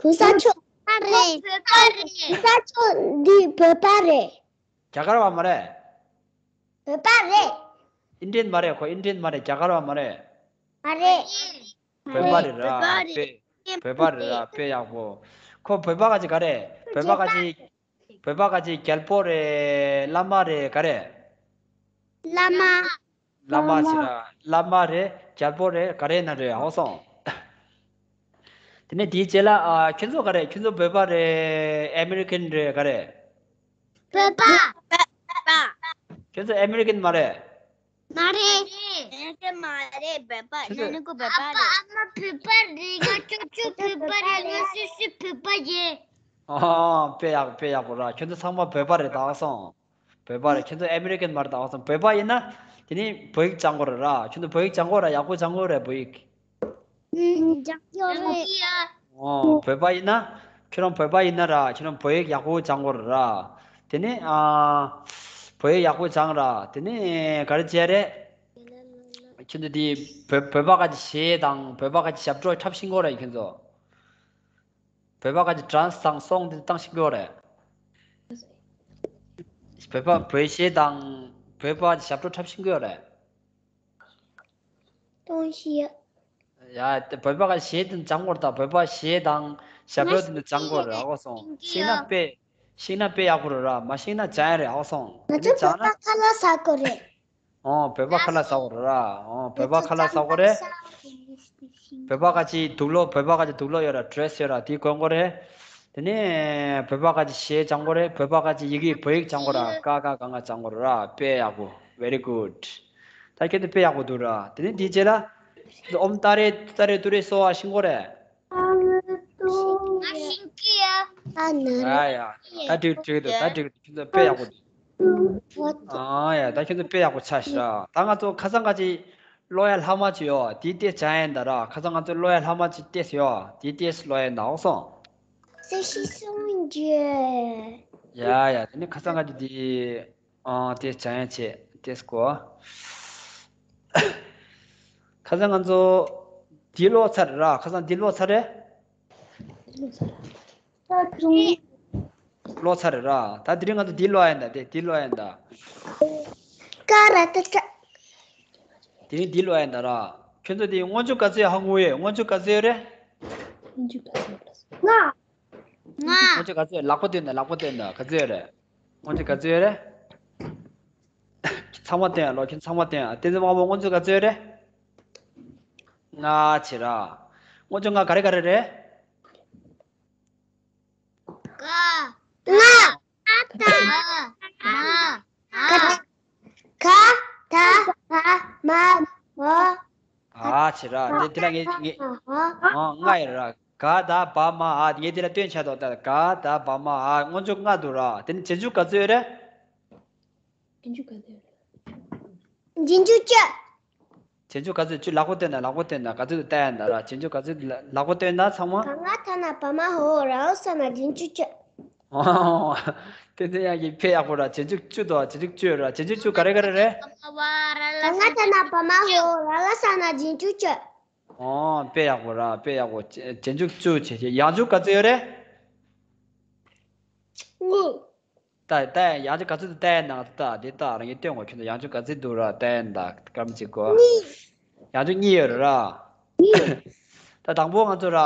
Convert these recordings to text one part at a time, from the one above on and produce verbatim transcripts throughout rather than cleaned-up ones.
གོང་ས་མཆོག་བོད་པ་རེད། བོད་པ་རེད། གོང་ས་མཆོག་འདི་བོད་པ་རེད། རྒྱ་གར་བ་མ་རེད། བོད་པ་རེད། ཨིན་ཌི་ཡན་མ་རེད། ཁོ་ཨིན་ཌི་ཡན་མ་རེད། རྒྱ་གར་བ་མ་རེད། མ་རེད། བོད་པ་རེད་ར། བོད་པ་རེད། དཔེ་བོད་པ་རེད་ར། དཔེ་ཡག་པོ། ཁོ་བོད་པ་ག་ཅིག་ག་རེད། བོད་པ་ག་ཅིག་བོད་པ་ག་ཅིག་རྒྱལ་པོ་རེད། བླ་མ་རེད། ག་རེད། བླ་མ། བླ་མ་ཟེར་ར། བླ་མ་རེད། རྒྱལ་པོ་རེད། ག་རེ་ན་རེད། ཧོ་སོང་། དེ་ནས་དེའི་རྗེས་ལ་ཨ། ཁྱོད་ཚོ་ག་རེད། ཁྱོད་ཚོ་བོད་པ་རེད། ཨ་མེ་རི་ཀན་རེད། ག་རེད། བོད་པ། ཁྱོད་ཚོ་ཨ་མེ་རི་ཀན་མ་རེད། མ་རེད། ཨ་མེ་རི་ཀན་མ་རེད། བོད་པ། ཁྱོད་ཚོ། ང་ནི་ཀོ་བོད་པ་རེད། ཨ་མ་བོད་པ་རེད། ང་ཅོ་ཅོ་བོད་པ་རེད། ང་སུ་སུ་བོད་པ་ཡིན། ཨ། དཔེ་ཡག་དཔེ་ཡག་པོ་ར། ཁྱོད་ཚོ་ཚང་མ་བོད་པ་རེད། ད་སོང་། བོད་པ་རེད། ཁྱོད་ཚོ་ཨ་མེ་རི་ཀན་མ་རེད། ད་སོང་། བོད་པ་ཡིན་ན་དེ་ནི་བོད་ཡིག་སྦྱང་དགོས་རེད་ར། ཁྱོད་ཚོ་བོད་ཡིག་སྦྱང་དགོས་རེད། ཡག་པོ་སྦྱང་དགོས་རེད། བོད་ཡིག་སྦྱང་དགོས་རེད། ཨོ། བོད་པ་ཡིན་ན། ཁྱོད་རང་བོད་པ་ཡིན་ན་ར། ཁྱོད་རང་བོད་ཡིག་ཡག་པོ་སྦྱང་དགོས་རེད་ར། དེ་ནི་ཨ། བོད་ཡིག་ཡག་པོ་སྦྱང་ར། དེ་ནི་ག་རེ་བྱས་རེད། ཁྱོད་ཚོ་དེ་བོད་བོད་པ་ག་ཅིག་གཞས་དང་བོད་པ་ག་ཅིག་ཞབས་བྲོ་འཁྲབ་ཤེས་དགོས་རེད། ཁྱོད་ཚོ། བོད་པ་ག་ཅིག་ཌན་སི་དང་སོང་དེ་བཏང་ཤེས་དགོས་རེད། བོད་པ་བོད་གཞས་དང་བོད་པ་ཞབས་བྲོ་འཁྲབ་ཤེས་དགོས་རེད། གཏོང་ཤེས། ཡ། དེ་བོད་པ་ག་གཞས་དེ་སྦྱང་དགོས་རེད། ད་བོད་པ་གཞས་དང་ཞབས་བྲོ་དེ་ཚོ་སྦྱང་དགོས་རེད། ཧ་གོ་སོང་། ཤེས་ན་དཔེ། ཤེས་ན་དཔེ་ཡག་པོ་རེད་ར། མ་ཤེས་ན་སྦྱང་ཡ་རེད། ཧ་གོ་སོང་། ང་དེ་ཚོ་ནི་སྦྱང་ན། བོད་པ་ཁ་ལག་ཟ་དགོས་རེད། ཨོ། བོད་པ་ཁ་ལག་ཟ་དགོས་རེད་ར། ཨོ། བོད་པ་ཁ་ལག་ཟ་དགོས་རེད། བོད་པ་ག་ཅིག་དུག་ལོག་བོད་པ་ག་ཅིག་དུག་ལོག་ཡོད་ར། ཌི་རེ་སི་ཡོད་ར། དེ་གོན་དགོས་རེད། དེ་ནས་བོད་པ་ག་ཅིག་གཞས་སྦྱང་དགོས་རེད། བོད་པ་ག་ཅིག་ཡི་གེ་བོད་ཡིག་སྦྱང་དགོས་ར། ཀ་ཁ་ག་ང་སྦྱང་དགོས་རེད་ར། དཔེ་ཡག་པོ། Very good། ད་ཁྱེད་ཚོ་དཔེ་ཡག་པོ་འདུག་ར། དེ་ནས་དེའི་རྗེས་ལ། ཨོཾ་ཏཱ་རེ་ཏཱ་རེ་ཏུ་རེ་སྭཱ་ཧཱ་ཤེས་དགོས་རེད། ང་ཤེས་ཀྱི་ཡ། ཨ་ཡ། ད་འགྲིག་འགྲིག་འདུག་ད་འགྲིག་འདུག་ཁྱེད་ཚོ་དཔེ་ཡག་པོ་འདུག་ཨ་ཡ། ད་ཁྱེད་ཚོ་དཔེ་ཡག་པོ་ཆགས་ཤག་ད་ང་ཚོ་ཁ་སང་ཁ་ཅིག་ཀློག་ཡ་ལྷག་མ་ཅིག་ཡོད། དེའི་ཏེས་སྦྱང་ཡ་ཡིན་ད་ར། ཁ་སང་ང་ཚོ་ཀློག་ཡ་ལྷག་མ་ཅིག་ཏེས་ཡོད། དེའི་ཏེས་ཀློག་ཡ་ཡིན་ད། ཧ་གོ་སོང་། ཡ་ཡ། དེ་ནི་ཁ་སང་ཁ་ཅིག་དེ། ཨ། ཏེས་སྦྱང་ཡ་བྱེད། ཏེས་གོ་ཁ་སང་ང་ཚོ་འདི་ཀློག་ཚར་ར། ཁ་སང་འདི་ཀློག་ཚར་རེད། ཀློག་ཚར་རེད་ར། ད་དེ་རིང་ང་ཚོ་འདི་ཀློག་ཡ་ཡིན་ད། དེ་འདི་ཀློག་ཡ་ཡིན་ད། ཀ་ར་ཏ་ཀྲ། དེ་རིང་འདི་ཀློག་ཡ་ཡིན་ད་ར། ཁྱོད་ཚོ་དེ་སྔོན་འཇུག་ག་ཚོད་ཧ་གོ་ཡོད། སྔོན་འཇུག་ག་ཚོད་ཡོད་རེད། ལྔ། ལྔ། སྔོན་འཇུག་ག་ཚོད་ཡོད། ལག་པ་སྟོན་ད། ལག་པ་སྟོན་ད། ག་ཚོད་ཡོད་རེད། སྔོན་འཇུག་ག་ཚོད་ཡོད་རེད། ཚང་མ་སྟོན་ཡ་ལོ། ཁྱོད་ཚང་མ་སྟོན་ཡ། བསྟན་འཛིན་དབང་པོ་སྔོན་འཇུག་ག་ཚོད་ཡོད་རེད། ལྔ་བྱེད་ར། སྔོན་འཇུག་ལྔ་ག་རེ་ག་རེ་རེད། ཀ། ལྔ། ད། མ། ཨ། ག། ད། བ། མ། འོ། ཨ་བྱེད་ར། དེ་དེ་ལ་ངས་ངས། ཨ། ལྔ་ཡོད་ར། ག་ད་བ་མ་འ། ངས་དེ་ལ་སྟོན་བྱ་དོ། ད་ག་ད་བ་མ་འ། སྔོན་འཇུག་ལྔ་འདུག་ར། དེ་ནི་རྗེས་འཇུག་ག་ཚོད་ཡོད་རེད། རྗེས་འཇུག་ག་ཚོད་ཡོད་རེད། རྗེས་འཇུག་བཅུ། རྗེས་འཇུག་ག་ཚོད་བཅུ། ལག་པ་སྟོན་ན། ལག་པ་སྟོན་ན། ག་ཚོད་ལྟ་ཡ་ན་ར། རྗེས་འཇུག་ག་ཚོད་ལ་ལག་པ་སྟོན་ན་ཚང་མ། ག་ང་ད་ན་བ་མ་འོ་ར་ལ་ས་ན་རྗེས་འཇུག་བཅུ། ཨོ། དེ་ཚོ་ཡག་གི་དཔེ་ཡག་པོ་ར། རྗེས་འཇུག་བཅུ་དང་རྗེས་འཇུག་བཅུ་ཡོད་ར། རྗེས་འཇུག་བཅུ་ག་རེ་ག་རེ་རེད། ག་ང་ད་ན་བ་མ་འོ་ར་ལ་ས་ན་རྗེས་འཇུག་བཅུ། ཨོ། དཔེ་ཡག་པོ་ར། དཔེ་ཡག་པོ། རྗེས་འཇུག་བཅུ་བྱས་བྱས། ཡང་འཇུག་ག་ཚོད་ཡོད་རེད། གཉིས། ད་ད་ཡང་འཇུག་ག་ཚོད་འདུག་ལྟ་ཡ་ན། ད་དེ་ད་རང་གིས་སྟོན་གོ། ཁྱོད་ཚོ་ཡང་འཇུག་ག་ཚོད་འདུག་ར་ལྟ་ཡ་ན། ད་སྐར་མ་གཅིག་གོ། གཉིས། ཡང་འཇུག་གཉིས་ཡོད་ར། གཉིས། ད་དང་པོ་ང་ཚོ་ར།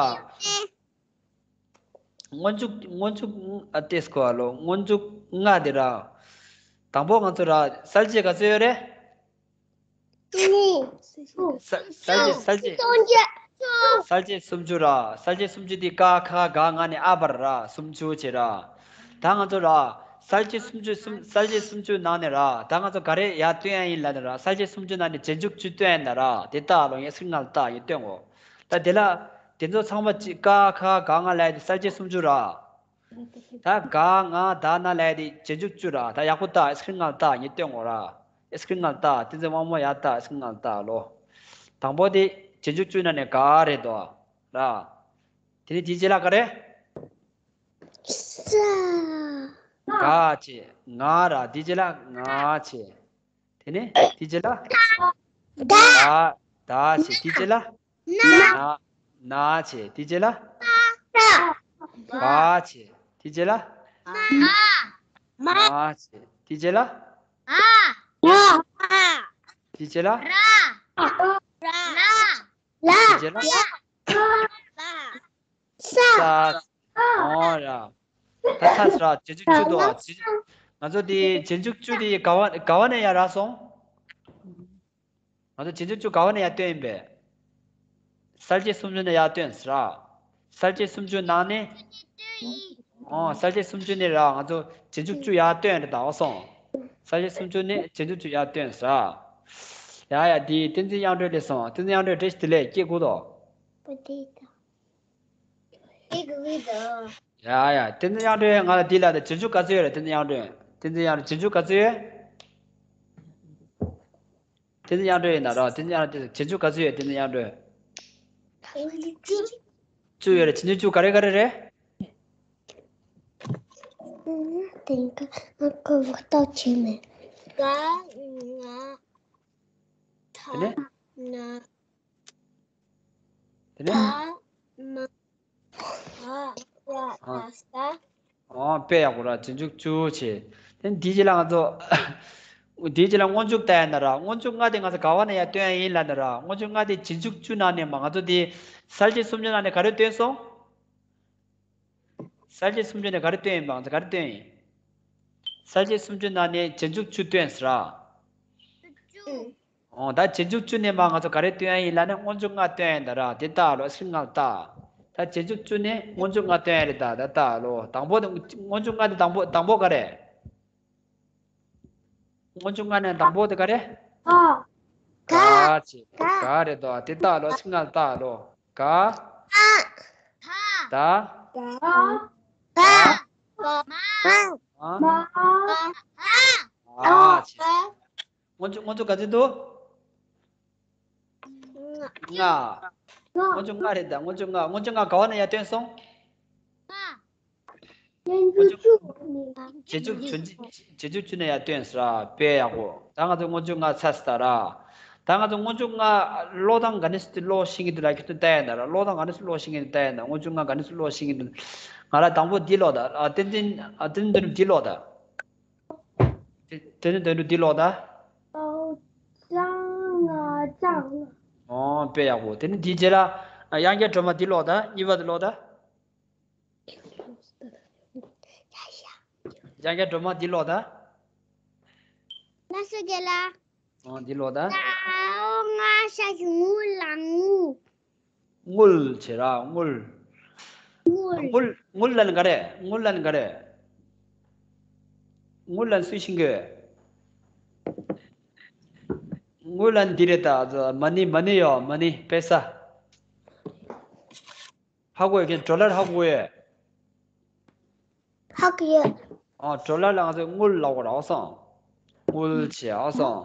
སྔོན་འཇུག་སྔོན་འཇུག་ཨ་ཏེས་གོ་ཨ་ལོ། སྔོན་འཇུག་ལྔ་དེ་ར། དང་པོ་ང་ཚོ་ར་གསལ་བྱེད་ག་ཚོད་ཡོད་རེད། གཉིས། གསལ་གསལ་བྱེད་གསལ་བྱེད། སུམ་ཅུ། གསལ་བྱེད་སུམ་ཅུ་ར། གསལ་བྱེད་སུམ་ཅུ་དེ་ཀ་ཁ་ག་ང་ནས་ཨ་བར་ར། སུམ་ཅུ་བྱེད་ར། ད་ང་ཚོ་ར། གསལ་བྱེད་སུམ་ཅུ་སུམ། གསལ་བྱེད་སུམ་ཅུ་ནང་ནས་ར། ད་ང་ཚོ་ག་རེ་ཡར་སྟོན་ཡ་ཡིན་ལབ་ན་ར། གསལ་བྱེད་སུམ་ཅུ་ནང་ནས་རྗེས་འཇུག་བཅུ་སྟོན་ཡ་ན་ར། དེ་ལྟ་ལོ། ངས་སི་ཀི་རིན་ནང་ལ་ལྟ་ཡི་སྟོན་གོ། ད་དེ་ལ། དེ་ཚོ་ཚང་མ་གཅིག་ཀ་ཁ་ག་ང་ལབ་ཡ་དེ་གསལ་བྱེད་སུམ་ཅུ་ར། ད་ག་ང་ད་ན་ལབ་ཡ་དེ་རྗེས་འཇུག་བཅུ་ར། ད་ཡག་པོ་ལྟ། ཨེ་སི་ཀི་རིན་ནང་ལ་ལྟ། ངས་སྟོན་གོ་ར། ཨེ་སི་ཀི་རིན་ནང་ལ་ལྟ། བསྟན་འཛིན་དབང་མོ་ཡར་ལྟ། ཨེ་སི་ཀི་རིན་ནང་ལ་ལྟ་ལོ། དང་པོ་དེ་རྗེས་འཇུག་བཅུ་ནང་ནས་ག་རེད་དོ། ར། དེ་ནས་དེའི་རྗེས་ལ་ག་རེ། ས། ག་བྱས། ང་ར། དེའི་རྗེས་ལ་ང་བྱས། དེ་ནས་དེའི་རྗེས་ལ། ད། ད་བྱས། དེའི་རྗེས་ལ། ན། ན། ན་བྱས། དེའི་རྗེས་ལ། ས། ག་བྱས། དེ་རྗེས་ལ། མ། མ། མ་བྱས། དེ་རྗེས་ལ། ཨ། ཡ། དེ་རྗེས་ལ། ར། ར། ལ། དེ་རྗེས་ལ། ཡ། ལ། ས། ས། ཨོ་ར། ད་ཚ་ས་ར་རྗེས་འཇུག་བཅུ་འདུག་ཨ། རྗེས། ང་ཚོ་དེ་རྗེས་འཇུག་བཅུ་དེ་ག་བ་ག་བ་ནས་ཡར་རག་སོང་། ང་ཚོ་རྗེས་འཇུག་བཅུ་ག་བ་ནས་ཡར་བཏོན་ཡིན་པས། གསལ་བྱེད་སུམ་ཅུ་ནས་ཡར་བཏོན་ཟེར་ར། གསལ་བྱེད་སུམ་ཅུ་ནང་ནས། ཨོ་གསལ་བྱེད་སུམ་ཅུ་ནས་ར་ང་ཚོ་རྗེས་འཇུག་བཅུ་ཡར་བཏོན་རེད་ད་ཨོ་སོང་། གསལ་བྱེད་སུམ་ཅུ་ནས་རྗེས་འཇུག་བཅུ་ཡར་བཏོན་ཟེར་ར། ཡ་ཡ་དེ་བསྟན་འཛིན་དབྱངས་སྒྲོན་ལས་སོང་། བསྟན་འཛིན་དབྱངས་སྒྲོན་བཀྲ་ཤིས་བདེ་ལེགས་སྐྱེ་དགུ་དོ། ཡ་ཡ་བསྟན་འཛིན་དབྱངས་སྒྲོན་ང་ལ་འདི་ལ་ད་རྗེས་འཇུག་ག་ཚོད་ཡོད་རེད། བསྟན་འཛིན་དབྱངས་སྒྲོན། བསྟན་འཛིན་དབྱངས་སྒྲོན་རྗེས་འཇུག་ག་ཚོད་ཡོད། བསྟན་འཛིན་དབྱངས་སྒྲོན་ཡིན་ན་རོ། བསྟན་འཛིན་དབྱངས་སྒྲོན་རྗེས་འཇུག་ག་ཚོད་ཡོད། བསྟན་འཛིན་དབྱངས་སྒྲོན། བཅུ་ཡོད་རེད། རྗེས་འཇུག་བཅུ་ག་རེ་ག་རེ་རེད། དེང་སྐབས་ང་ཁོ་བོ་ལྟ་བྱེད་མེད། ག་ང་ད་དེ་ནས། ན། དེ་ནས། ད་མ་ཨ་ཡ་ཨ་ད་ས། ཨོ་དཔེ་ཡག་པོ་ར། རྗེས་འཇུག་བཅུ་བྱས། དེ་འདི་རྗེས་ལ་ང་ཚོ། འདི་རྗེས་ལ་སྔོན་འཇུག་ལྟ་ཡ་ན་ར། སྔོན་འཇུག་ལྔ་དེ་ང་ཚོ་ག་བ་ནས་ཡར་བཏོན་ཡ་ཡིན་ལབ་ན་ར། སྔོན་འཇུག་ལྔ་དེ་རྗེས་འཇུག་བཅུ་ནང་ནས་མ་ང་ཚོ་དེ་གསལ་བྱེད་སུམ་ཅུ་ནང་ནས་ག་རེ་བཏོན་སོང་། གསལ་བྱེད་སུམ་ཅུ་ནས་ག་རེ་བཏོན་ཡིན་པ། ང་ཚོ་ག་རེ་བཏོན་ཡིན། གསལ་བྱེད་སུམ་ཅུ་ནང་ནས་རྗེས་འཇུག་བཅུ་བཏོན་ཟེར་ར། ཨོ་ད་རྗེས་འཇུག་བཅུ་ནས་མ་ང་ཚོ་ག་རེ་བཏོན་ཡ་ཡིན་ལབ་ན་སྔོན་འཇུག་ལྔ་བཏོན་ཡ་ཡིན་ད་ར། དེ་ལྟ་ལོ། ཨ་ཤི་ང་ལྟ། ད་རྗེས་འཇུག་བཅུ་ནས་སྔོན་འཇུག་ལྔ་བཏོན་ཡ་རེད་ད། ད་ལྟ་ལོ། དང་པོ་དེ་སྔོན་འཇུག་ལྔ་དེ་དང་པོ་དང་པོ་ག་རེ། སྔོན་འཇུག་ལྔ་ནས་དང་པོ་དེ་ག་རེ། ཨ། ག། ག་བྱས། ག། ག་རེད་དོ། དེ་ལྟ་ལོ། ཨ་ཤི་ང་ལྟ་ལོ། ག། ཨ། ད། ད། ད། ད། མ། མ། མ། ཨ། ཨ། ཨ། ཨ་བྱས། སྔོན་འཇུག་སྔོན་འཇུག་ག་ཚོད་འདུག་ལྔ། སྔོན་འཇུག་ལྔ་རེད་ད། སྔོན་འཇུག་ལྔ། སྔོན་འཇུག་ལྔ་ག་བ་ནས་ཡར་བཏོན་སོང་། སྔོན་འཇུག་བཅུ། རྗེས་འཇུག་བཅུ། རྗེས་འཇུག་བཅུ་ནས་ཡར་བཏོན་ཟེར་ར། དཔེ་ཡག་པོ། ད་ང་ཚོ་སྔོན་འཇུག་ལྔ་ཚར་ཟེར་ད་ར། ད་ང་ཚོ་སྔོན་འཇུག་ལྔ་ཀློག་སྟངས་ག་ནས་སུ་ཀློག་ཤེས་ཀྱི་འདུག་ལ་ཁྱོད་ཚོ་ལྟ་ཡ་ན་ར། ཀློག་སྟངས་ག་ནས་སུ་ཀློག་ཤེས་ཀྱི་འདུག་ལྟ་ཡ་ན། སྔོན་འཇུག་ལྔ་ག་ནས་སུ་ཀློག་ཤེས་ཀྱི་འདུག་ང་ལ་དང་པོ་འདི་ཀློག་ད། ཨ་བསྟན་འཛིན། ཨ་བསྟན་འཛིན་དོན་གྲུབ་འདི་ཀློག་ད། དེ་དེ་ནས་དོན་གྲུབ་འདི་ཀློག་ད། ཨོ། ཅང་ང་ཅང་། ཨོ་དཔེ་ཡག་པོ། དེ་ནས་འདིའི་རྗེས་ལ་དབྱངས་འགྱུར་སྒྲོལ་མ་འདི་ཀློག་ད། གཉིས་པ་འདི་ཀློག་ད། དབྱངས་འགྱུར་སྒྲོལ་མ་འདི་ཀློག་ད། ལགས་སོ་རྒན་ལགས། ཨོ་འདི་ཀློག་ད། ཨོ་ང་ཤ་ཞུ་ངུ་ལ་ངུ། རྔུལ་བྱེད་ར། རྔུལ། རྔུལ། རྔུལ། རྔུལ་ལབ་ན་ག་རེ། རྔུལ་ལབ་ན་ག་རེ། རྔུལ་ལབ་ན་སུས་ཤེས་ཀྱི་ཡོད། རྔུལ་ལབ་ན་འདི་རེད་ད། མ་ཎི། མ་ཎི་ཡོད། མ་ཎི། དཔེ་ས། ཧ་གོ་ཡོད་མཁན། ཌོ་ལར་ཧ་གོ་ཡོད། ཧ་གོ་ཡོད། ཨ། ཌོ་ལར་ལ་ང་ཚོས་རྔུལ་ལབ་དགོས་ར། འོ་སོང་། རྔུལ་བྱས། འོ་སོང་།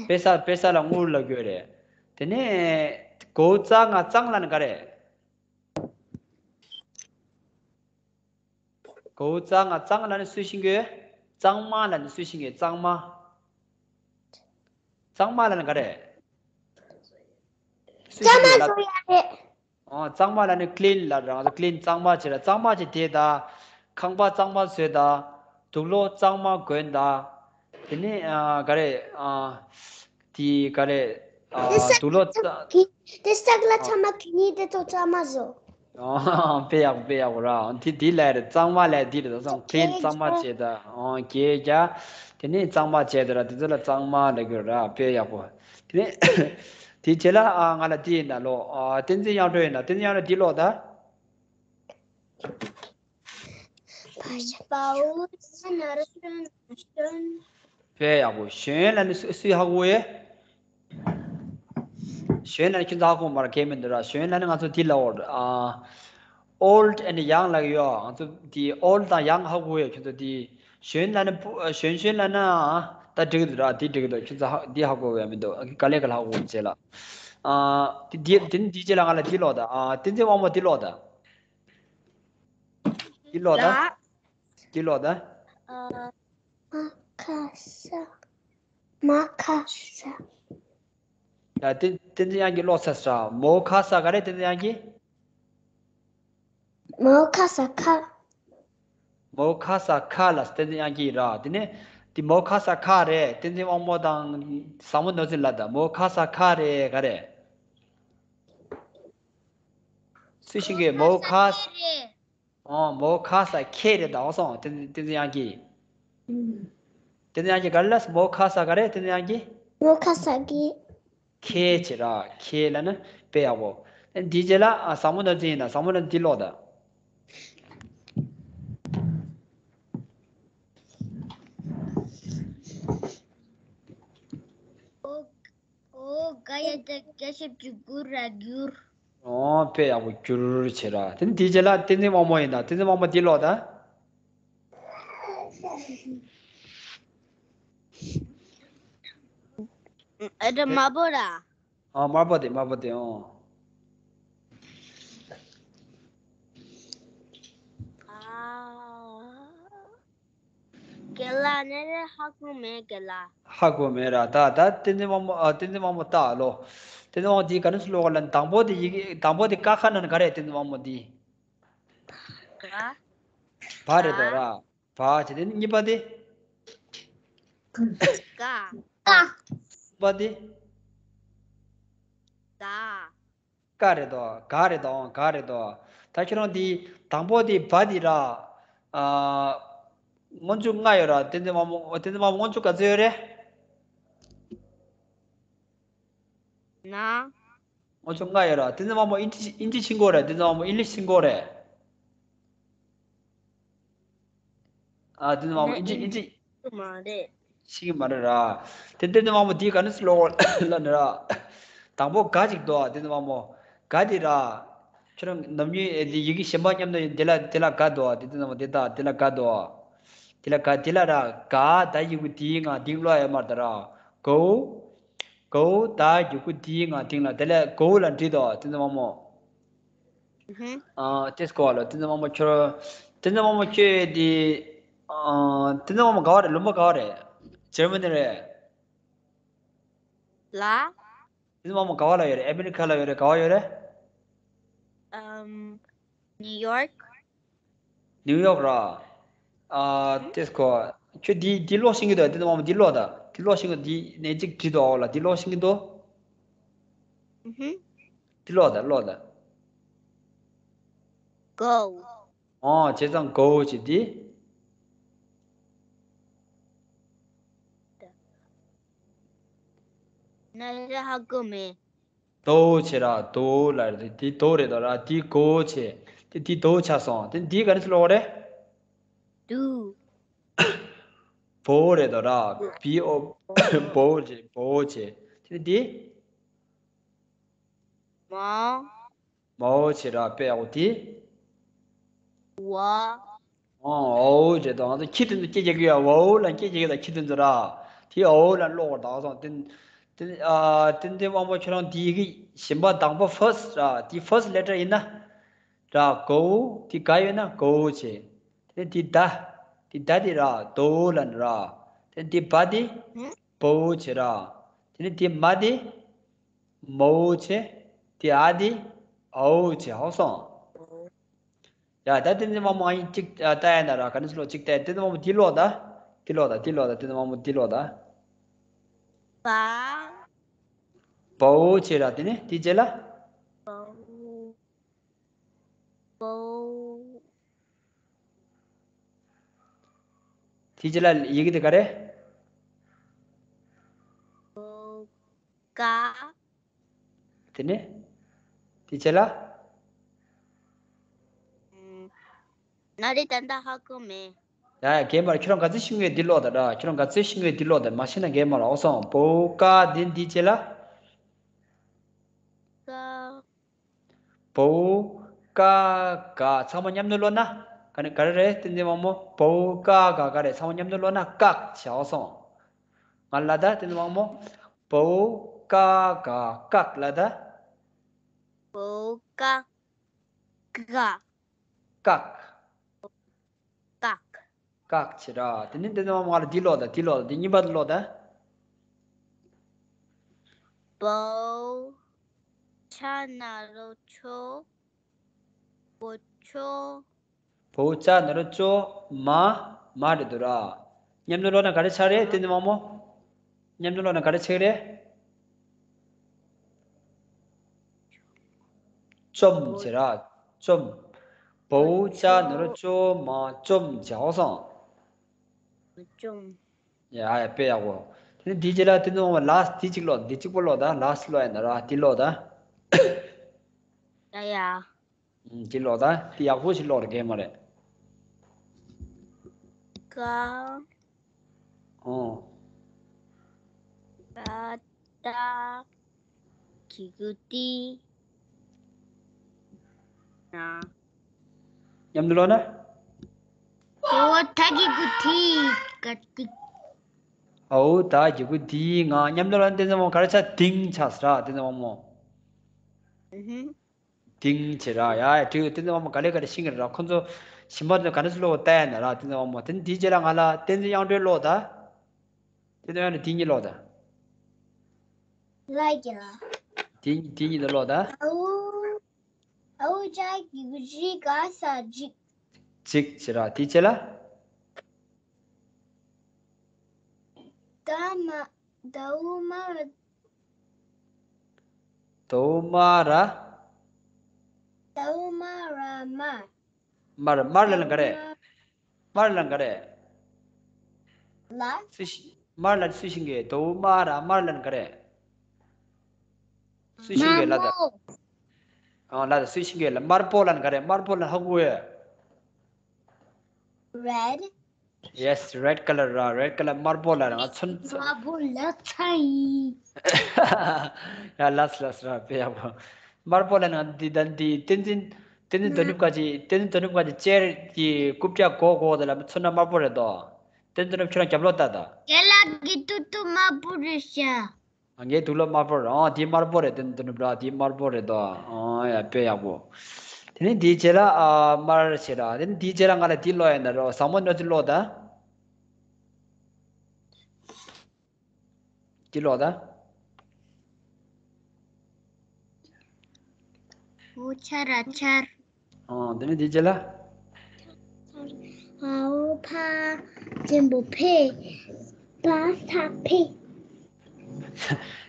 དཔེ་ས། དཔེ་ས་ལ་རྔུལ་ལབ་དགོས་རེད། དེ་ནས་གོ་ཙ་ང་གཙང་ལབ་ན་ག་རེ། གོ་ཙ་ང་གཙང་ལབ་ན་སུས་ཤེས་ཀྱི་ཡོད། གཙང་མ་ལབ་ན་སུས་ཤེས་ཀྱི་ཡོད། གཙང་མ། གཙང་མ་ལབ་ན་ག་རེ། སུས་ཤེས་ཀྱི་ཡོད་ལབ། གཙང་མ་བཟོ་ཡ་རེད། ཨོ། གཙང་མ་ལབ་ན་ཀི་ལིན་ལབ་ར། ང་ཚོ་ཀི་ལིན། གཙང་མ་བྱེད་ར། གཙང་མ་བྱེད་དེ་ད། ཁང་པ་གཙང་མ་བཟོས་ད། དུག་ལོག་གཙང་མ་གོན་ད། དེ་ནས་ཨ་ག་རེ། ཨ་དེ་ག་རེ། ཨ་དེ་ས། དུག་ལོག་ཙ། དེ་ས་ལ་ཨ། ཚང་མ་གི་ནི་དེ་ཚོ་གཙང་མ་བཟོ། ཨོ། དཔེ་ཡག་པོ། དཔེ་ཡག་པོ་ར། དེ་དེ་ལབ་རེད། གཙང་མ་ལབ་དེ་རེད། ད་སོང་ཀི་ལིན། གཙང་མ་བྱེད་ད། ཨོ་གས་རྒྱག་དེ་ནས་གཙང་མ་བྱེད་ད་ར། དེ་ཚོ་ལ་གཙང་མ་ལབ་དགོས་ར། དཔེ་ཡག་པོ། དེ་ནས་དེའི་རྗེས་ལ་ཨ་ང་ལ་དེ་ཡིན་ན་ཀློག་ཨ་བསྟན་འཛིན་དབྱངས་སྒྲོན་ཡིན་ན། བསྟན་འཛིན་དབྱངས་སྒྲོན་འདི་ཀློག་ད། བའོ་ན་རོ་ཤོན་ན་ཤོན། དཔེ་ཡག་པོ། ཞོན་ལབ་ནི་སུ་སུས་ཧ་གོ་ཡོད། ཞོན་ལབ་ནི་ཁྱོད་ཚོ་ཧ་གོ་མ་རེད། གལ་མི་འདུག་ར། ཞོན་ལབ་ནི་ང་ཚོ་འདི་ལབ་ཡོད་རེད། ཨ། old and young ལབ་ཡོད། ང་ཚོ་འདི་old དང་young ཧ་གོ་ཡོད། ཁྱོད་ཚོ་འདི་ཞོན་ལབ་ནི་སྤུ། ཞོན་ཞོན་ལབ་ན་ད་འགྲིག་གི་འདུག་ར། འདི་འགྲིག་གི་འདུག་ཁྱོད་ཚོ་ཧ་འདི་ཧ་གོ་ཡོད་མི་འདུག་ག་ལེ་ག་ལེ་ཧ་གོ་བྱས་ལ། ཨ། འདི་འདི་འདི་འདི་རྗེས་ལ་ང་ལ་འདི་ཀློག་ད། ཨ། བསྟན་འཛིན་དབང་མོ་འདི་ཀློག་ད། འདི་ཀློག་ད། ལ། འདི་ཀློག་ད། ཨ། མ་ཁ་ས། མ་ཁ་ས། ཡ། བསྟན་བསྟན་འཛིན་དབྱངས་སྐྱིད་ཀློག་ཚར་སོང་། མོ་ཁ་ས་ག་རེ། བསྟན་འཛིན་དབྱངས་སྐྱིད། མའོ་ཁ་ས་ཁ། མའོ་ཁ་ས་ཁ་ལ་བསྟན་འཛིན་དབྱངས་སྐྱིད་ར། དེ་ནས་དེ་མའོ་ཁ་ས་ཁ་རེད། བསྟན་འཛིན་དབང་མོ་དང་བཟང་མོ་ནོར་འཛིན་ལ་ད་མའོ་ཁ་ས་ཁ་རེད་ག་རེད། སུ་ཤེས་ཀྱི། མའོ་ཁ་ས། ཨོ་མའོ་ཁ་ས་ཁེ་རེད་ད། ཨོ་སོང་བསྟན་བསྟན་འཛིན་དབྱངས་སྐྱིད། བསྟན་འཛིན་དབྱངས་སྐྱིད་ག་རེ་ལ། མའོ་ཁ་ས་ག་རེད། བསྟན་འཛིན་དབྱངས་སྐྱིད། མའོ་ཁ་ས་ཀི། ཁེ་བྱེད་ར། ཁེ་ལ་ནི་དཔེ་ཡག་པོ། འདིའི་རྗེས་ལ་ཨ་བཟང་མོ་ནོར་འཛིན་ཡིན་ན། བཟང་མོ་ནོར་འཛིན་ལོག་ད། ཨོ། ཨོ་ག་ཡ་ད་བརྒྱ་ཞབས་ཀྱུ་གུ་ར་གྱུར། ཨོ་དཔེ་ཡག་པོ་གྱུར་བྱེད་ར། དེ་ནི་འདིའི་རྗེས་ལ་བསྟན་འཛིན་དབང་མོ་ཡིན་ན། བསྟན་འཛིན་དབང་མོ་འདི་ལོག་ད། ཨ་ད་དམར་པོ་ར། ཨ་དམར་པོ་དེ་དམར་པོ་དེ། ཨོ། ཨ། རྒན་ལགས་ནི་རེད། ཧ་གོ་མེད་རྒན་ལགས། ཧ་གོ་མེད་ར། ད་ད་བསྟན་འཛིན་དམར་མོ། ཨ་བསྟན་འཛིན་དམར་མོ་ལྟ་ལོ། བསྟན་འཛིན་དམར་མོ་འདི་ག་ནས་སུ་ལོག་ག་ལ། དང་པོ་དེ་ཡི་གེ། དང་པོ་དེ་ཀ་ཁ་ནང་ག་རེད། བསྟན་འཛིན་དམར་མོ་འདི། ག་བ་རེད་དོ་ར། བ་བྱས་ཏེ་གཉིས་པ་དེ། ཀ་གསུམ་པ་དེ། ག་ཀ་རེད་དོ། ག་རེད་དོ། ག་རེད་དོ། ད་ཁྱོད་རང་འདི་དང་པོ་དེ་བ་དེ་ར། ཨ། སྔོན་འཇུག་ལྔ་ཡོད་ར། བསྟན་འཛིན་དམར་མོ། བསྟན་འཛིན་དམར་མོ་སྔོན་འཇུག་ག་ཚོད་ཡོད་རེད། ན། སྔོན་འཇུག་ལྔ་ཡོད་ར། བསྟན་འཛིན་དམར་མོ་ཨིན་ཇི་ཨིན་ཇི་ཤེས་ཀྱི་ཡོད་རེད། བསྟན་འཛིན་དམར་མོ་ཨིན་ལིཤ་ཤེས་ཀྱི་ཡོད་རེད། ཨ། བསྟན་འཛིན་དམར་མོ་ཨིན་ཇི་ཨིན་ཇི། མ་རེད། ཤེས་ཀྱི་མ་རེད་ར། དེ་བསྟན་འཛིན་དམར་མོ་འདི་ག་ནས་སུ་ལོག་ལ་ནི་ར། དང་པོ་ག་ཅིག་འདུག་ཨ། བསྟན་འཛིན་དམར་མོ་ག་དེ་ར། ཁྱོད་རང་ནམ་རྒྱུན་ཨེ་དེ་ཡི་གེ་གཞན་པ་མཉམ་དུ་ཡིན། དེ་ལ་དེ་ལ་ག་འདུག་ཨ། བསྟན་འཛིན་དམར་མོ་དེ་ད་དེ་ལ་ག་འདུག་ཨ། དེ་ལ་ག་དེ་ལ་ར། ག་ད་ཡི་གུ་དེའི་ངང་དེ་ལོག་ཡོད་མ་རེད་ད་ར། གའུ། གའུ་ད་ཡི་གུ་དེའི་ངང་དེ་ལ། དེ་ལ་གའུ་ལ་འབྲི་དོ་བསྟན་འཛིན་དམར་མོ། ཨ། ཏེས་ཀོ་ལ། བསྟན་འཛིན་དམར་མོ་ཁྱོད། བསྟན་འཛིན་དམར་མོ་ཁྱོད་དེ། ཨ། བསྟན་འཛིན་དམར་མོ་ག་བ་རེད། ལུང་པ་ག་བ་རེད། འཇར་མ་ནི་རེད། ལ། བསྟན་འཛིན་དམར་མོ་ག་བ་ལ་ཡོད་རེད། ཨ་མེ་རི་ཁ་ལ་ཡོད་རེད། ག་བ་ཡོད་རེད། ཨམ། ནིའུ་ཡོག་ནིའུ་ཡོག་ར། ཨ། ཏེས་ཀོ། ཁྱོད་འདི་འདི་ཀློག་ཤེས་ཀྱི་འདུག་བསྟན་འཛིན་དམར་མོ་འདི་ཀློག་ད། འདི་ཀློག་ཤེས་ཀྱི་འདུག་འདི་ནས་གཅིག་བྲིས་འདུག་ཨོ་ལ། འདི་ཀློག་ཤེས་ཀྱི་འདུག་ཨུ་ཧུམ། འདི་ཀློག་ད། ཀློག་ད། གའུ། ཨོ་བྱས་ཙང་གའུ་བྱས་ཏེ། ན་རེ་ཧ་གོ་མེད། དོ་བྱས་ར། དོ་ལ་རེད། དེ་དོ་རེད་དོ་ར། དེ་གོ་བྱས། དེ་དེ་དོ་ཆགས་སོང་། དེ་འདི་ག་ནས་སུ་ལོག་རེད། དུ། བོ་རེད་དོ་ར། བི་ཨོ། བོ་བྱས། བོ་བྱས། དེ་འདི། མ། མའོ་བྱས་ར། དཔེ་ཡག་པོ་དེ། ཝ། ཨོ་ཨོ་བྱས་དང་། ང་ཚོ་ཁྱི་དེ་ཚོ་སྐད་རྒྱག་གི་ཡོད། ཝའོ་ལ་སྐད་རྒྱག་གི་ཡོད། ད་ཁྱི་དེ་ཚོ་ར། དེ་ཨོ་ལ་ཀློག་པར་དག་སོང་། དེ་དེ་ཨ། བསྟན་འཛིན་དམར་མོ་ཁྱོད་རང་དེ་ཡི་གེ་གཞན་པ་དང་པོ་ཕར་སི་ཊི་ར། དེ་ཕར་སི་ཊི་ལེ་ཊར་ཡིན་ན་ར། གའུ། དེ་ག་ཡོད་ན་གའུ་བྱས། དེ་ནས་དེ་ད། དེ་ད་དེ་ར། དོ་ལ་ནི་ར། དེ་ནས་དེ་བ་དེ་བོ་བྱས་ར། དེ་ནས་དེ་མ་དེ་མའོ་བྱས། དེ་ཨ་དེ་ཨའོ་བྱས། ཧོ་སོང་། ཡ་ད་བསྟན་འཛིན་དམར་མོ་ཨ་ཡིན་གཅིག་ཨ་ལྟ་ཡ་ན་ར། ག་ནས་སུ་ལོག་གཅིག་ལྟ་ཡ། བསྟན་འཛིན་དམར་མོ་འདི་ཀློག་ད། འདི་ཀློག་ད། འདི་ཀློག་ད། བསྟན་འཛིན་དམར་མོ་འདི་ཀློག་ད། བ། བའོ་བྱས་ར། དེ་ནས་དེ་རྗེས་ལ། བའོ། བའོ། དེ་རྗེས་ལ་ཡི་གེ་དེ་ག་རེ། བའོ། ཀ། དེ་ནས་དེ་རྗེས་ལ། ཨམ། ན་རེ་ད་ལྟ་ཧ་གོ་མེད། ཡ་ཡ་རྒན་པར། ཁྱོད་རང་ག་ཚོད་ཤེས་ཀྱི་ཡོད། འདི་ཀློག་ད་ར། ཁྱོད་རང་ག་ཚོད་ཤེས་ཀྱི་ཡོད། འདི་ཀློག་ད། མ་ཤེས་ན་རྒན་པར། ཨོ་སོང་། བའོ་ཀ་དེ་འདི་རྗེས་ལ། ཀ། བའོ་ཀ་ག། ཚང་མ་མཉམ་དུ་ཀློག་ན་ག་ནི་ག་རེ་རེད། བསྟན་འཛིན་དམར་མོ། བའོ་ཀ་ག་ག་རེད། ཚང་མ་མཉམ་དུ་ཀློག་ན་ཀག་བྱས། ཨོ་སོང་། ང་ལ་ད་བསྟན་འཛིན་དམར་མོ། བའོ་ཀ་ག། ཀག་ལ་ད། བའོ་ཀ་ག། ཀག་ཀག་ཀག་བྱས་ར། དེ་ནས་བསྟན་འཛིན་དམར་མོ་ང་ལ་འདི་ཀློག་ད། འདི་ཀློག་ད། འདི་གཉིས་པ་ཀློག་ད། བའོ། ཆ་ན་རོ་ཆོ། བོ་ཅོ། བོའུ་ཅ་ན་རོ་ཅོ། མ། མ་རེད་འདུག་ར། མཉམ་དུ་ཀློག་ན་ག་རེ་ཆགས་རེད། བསྟན་འཛིན་དབང་མོ། མཉམ་དུ་ཀློག་ན་ག་རེ་ཆགས་རེད། བཅོམ་ཟེར་ར། བཅོམ། བོའུ་ཅ་ན་རོ་ཅོ། མ། བཅོམ་བྱའོ་སོང་། བཅོམ། ཡ་ཡ། དཔེ་ཡག་པོ། དེ་ནས་འདིའི་རྗེས་ལ་དེ་ནས་འོང་བ་ལཱསི་ཊི་འདི་གཅིག་ཀློག་འདི་གཅིག་པོ་ཀློག་ད། ལཱསི་ཊི་ཀློག་ཡ་ན་ར། འདི་ཀློག་ད། ཡ་ཡ། ཨུམ། འདི་ཀློག་ད། འདི་ཡག་པོ་ཞིག་ཀློག་ར། གལ་མ་རེད། ག་ཨོ། ག་ད། གི་གུ་ཏི། ན། མཉམ་དུ་ཀློག་ན། འོ་ད་གི་གུ་ཏི། ག་ཏི། འོ་ད་གི་གུ་ཏི། ང་། མཉམ་དུ་ཀློག་ན། བསྟན་འཛིན་དབང་མོ་ག་རེ་ཆགས། ཏིང་ཆགས་ཟེར་ར། བསྟན་འཛིན་དབང་མོ། ཨུ་ཧུ། ཏིང་བྱེད་ར། ཡ་ཡ། འགྲིག་ཡོད། བསྟན་འཛིན་དབང་མོ་ག་ལེ་ག་ལེ་ཤེས་ཀྱི་རེད་ར། ཁོ་ཚོ་གཞན་པ་ཚོ་ག་འདྲ་ཞིག་ཀློག་ལྟ་ཡ་ན་ར། བསྟན་འཛིན་དབང་མོ། དེ་ནས་འདིའི་རྗེས་ལ་ང་ལ་བསྟན་འཛིན་དབྱངས་སྒྲོན་ཀློག་ད། བསྟན་འཛིན་དབྱངས་སྒྲོན་འདི་གཉིས་ཀློག་ད། ལ་གི་ལ། འདི་འདི་གཉིས་ཀློག་ད། འོ། འོ་ཅ་གི་གུ་ཅི། ག་ས་ཅིག་ཅིག་བྱེད་ར། དེའི་རྗེས་ལ། ད་མ། དའོ་མ་ར། དའོ་མ་ར། དའོ་མ་ར་མ། མར། མར་ལབ་ན་ག་རེ། མར་ལབ་ན་ག་རེ། ལ། སུ་ཤི། མར་ལབ་སུ་ཤི་གི། དའོ་མ་ར་མར་ལབ་ན་ག་རེ། སུ་ཤི་གི་ལ་ད། དམར་པོ། ཨ་ལ་ད། སུ་ཤི་གི་ལ། དམར་པོ་ལབ་ན་ག་རེ། དམར་པོ་ལབ་ན་ཧ་གོ་ཡོད། Red. Yes, red color ར། red color དམར་པོ་ལབ་ན་ང་ཚོ། དམར་པོ་ལབ་ཚར་ཡིན། ཡ་ལགས་ལགས་ར། དཔེ་ཡག་པོ། དམར་པོ་ལབ་ན་འདི་ད་འདི་བསྟན་འཛིན། བསྟན་འཛིན་དོ་ནུབ་ཁ་ཅིག་བསྟན་འཛིན་དོ་ནུབ་ཁ་ཅིག་ཅེར་གྱི་རྐུབ་བཀྱག་གོག་གོག་དེ་ལ་མཚོན་ན་དམར་པོ་རེད་དོ། བསྟན་འཛིན་དོ་ནུབ། ཁྱོད་རང་རྒྱབ་ལོག་ལྟ་ད། རྒན་ལགས་ཀྱི་ཏུ་ཏུ་དམར་པོ་རེད་ཤག་ཨ། ངའི་དུག་ལོག་དམར་པོ་རེད། ཨང་། འདི་དམར་པོ་རེད། དོ་ནུབ་ར། འདི་དམར་པོ་རེད་དོ། ཨང་། ཡ་དཔེ་ཡག་པོ། དེ་ནས་འདིའི་རྗེས་ལ། ཨ། དམར་བྱེད་ར། དེ་ནས་འདིའི་རྗེས་ལ་ང་ལ་འདི་ཀློག་ཡ་ན་རོ། བཟང་མོ་ནོར་འཛིན་ཀློག་ད། འདི་ཀློག་ད། འོ་ཆ་ར་ཆར། ཨོ། དེ་ནས་འདིའི་རྗེས་ལ། འ་འོ་ཕ་ཆེན་པོ་ཕེབས། པ་ས་ཕེབས།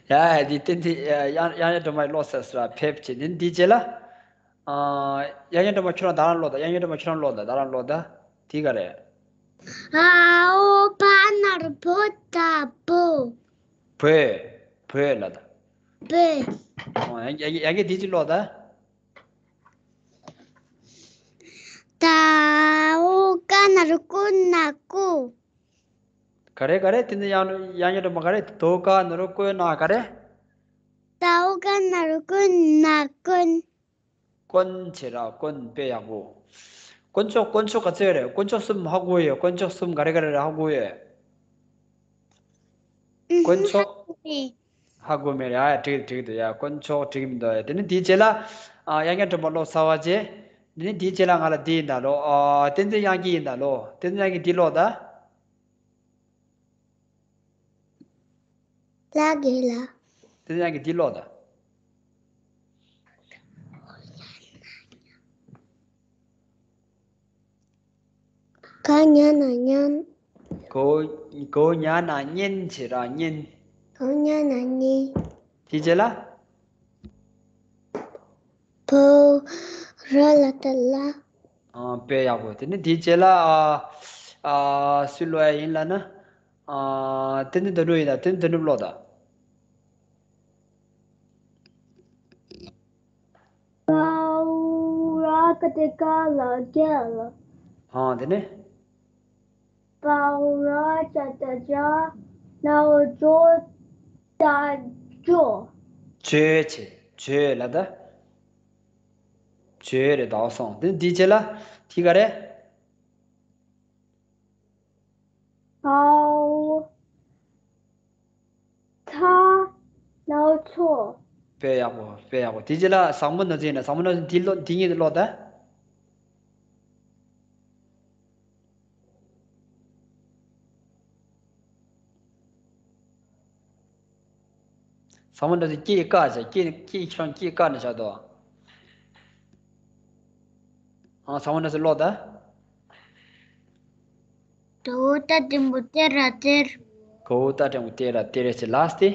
ཡ་ཡ། འདི་ཏན་ཏན་དབྱངས་སྒྲོན་མ་ཀློག་ས་ས་ཕེབས་བྱས། དེ་ནས་འདིའི་རྗེས་ལ། ཨ། དབྱངས་སྒྲོན་མ་ཁྱོད་རང་ད་རང་ཀློག་ད། དབྱངས་སྒྲོན་མ་ཁྱོད་རང་ཀློག་ད། ད་རང་ཀློག་ད། དེ་ག་རེད། འ་འོ་བ་ན་རོ་བོ་ད་བོ། བོས། བོས་ལབ་ད། བོས། ཨོ། ཡ་ཡ་ཡ། འདི་གཅིག་ཀློག་ད། ད་འོ་ཀ་ན་རོ་ཀོ་ན་ཀོ། ག་རེ་ག་རེ། དེ་ནས་དབྱངས་དབྱངས་སྒྲོན་མ་ག་རེ། དོ་ཀ་ན་རོ་ཀོ་ན་ག་རེ། ད་འོ་ཀ་ན་རོ་ཀོ་ན་ཀོན། དཀོན་བྱེད་ར། དཀོན། དཔེ་ཡག་པོ། དཀོན་མཆོག་དཀོན་མཆོག་ག་ཚོད་རེད། དཀོན་མཆོག་གསུམ་ཧ་གོ་ཡོད། དཀོན་མཆོག་གསུམ་ག་རེ་ག་རེ་རེད། ཧ་གོ་ཡོད། དཀོན་མཆོག་ཧ་གོ་མེད་རེད། ཨ། འགྲིག་འགྲིག་འདུག་ཡ། དཀོན་མཆོག་འགྲིག་མི་འདུག་ཡ། དེ་ནས་འདིའི་རྗེས་ལ། ཨ། དབྱངས་སྒྲོན་མ་ཀློག་ཚར་བ་རྗེས། དེ་ནས་འདིའི་རྗེས་ལ་ང་ལ་འདི་ཡིན་ད་ལོ། ཨ། བསྟན་འཛིན་དབྱངས་སྐྱིད་ཡིན་ད་ལོ། བསྟན་འཛིན་དབྱངས་སྐྱིད། འདི་ཀློག་ད། ལ་གི་ལ། དེ་ཡང་གི་འདི་ཀློག་ད། ག་ཉ་ན་གཉན། གོ་གོ་ཉ་ན་གཉེན་བྱེད་ར། གཉེན། གོ་ཉ་ན་གཉེན། དེ་རྗེས་ལ། བོ་ར་ལ་ཏ་ལ། ཨ། དཔེ་ཡག་པོ། དེ་ནས་དེའི་རྗེས་ལ། ཨ། ཨ། སུས་ཀློག་ཡ་ཡིན་ལབ་ན། ཨ། བསྟན་འཛིན་དོན་གྲུབ་ཡིན་ད། བསྟན་འཛིན་དོན་གྲུབ་ཀློག་ད། པའོ་ར་ཀ་ཏེ་ཀ་ལ་རྒྱ་ལ། ཨ། དེ་ནས། པའོ་ར་ཅ་ཏ་ཅ། ལའོ་ཇོ་ཏ་ཇོ། ཇོ་བྱེད། ཇོ་ལབ་ད། ཇོ་རེད་དོ་སོང་། དེ་འདི་རྗེས་ལ་དེ་ག་རེ། ཨའོ། ཚ། ལའོ་ཚོ། དཔེ་ཡག་པོ། དཔེ་ཡག་པོ། དེ་རྗེས་ལ་བཟང་མོ་ནོར་འཛིན་ཡིན་ན། བཟང་མོ་ནོར་འཛིན་འདི་ཀློག་འདི་གཉིས་ཀློག་ད། བཟང་མོ་ནོར་འཛིན་སྐྱེས་ཀ་བྱ། སྐྱེས་སྐྱེས་ཁྱོད་རང་སྐྱེས་ཀ་ནས་བྱ་དོ། ཨ། ཚང་མ་ནས་ཀློག་ད། ག་འོག་རྟ་འགྲེང་བུ་སྟེ་ར་སྟེར། ག་འོག་རྟ་འགྲེང་བུ་སྟེ་ར་སྟེར་ཟེར། ལ་སྟེ།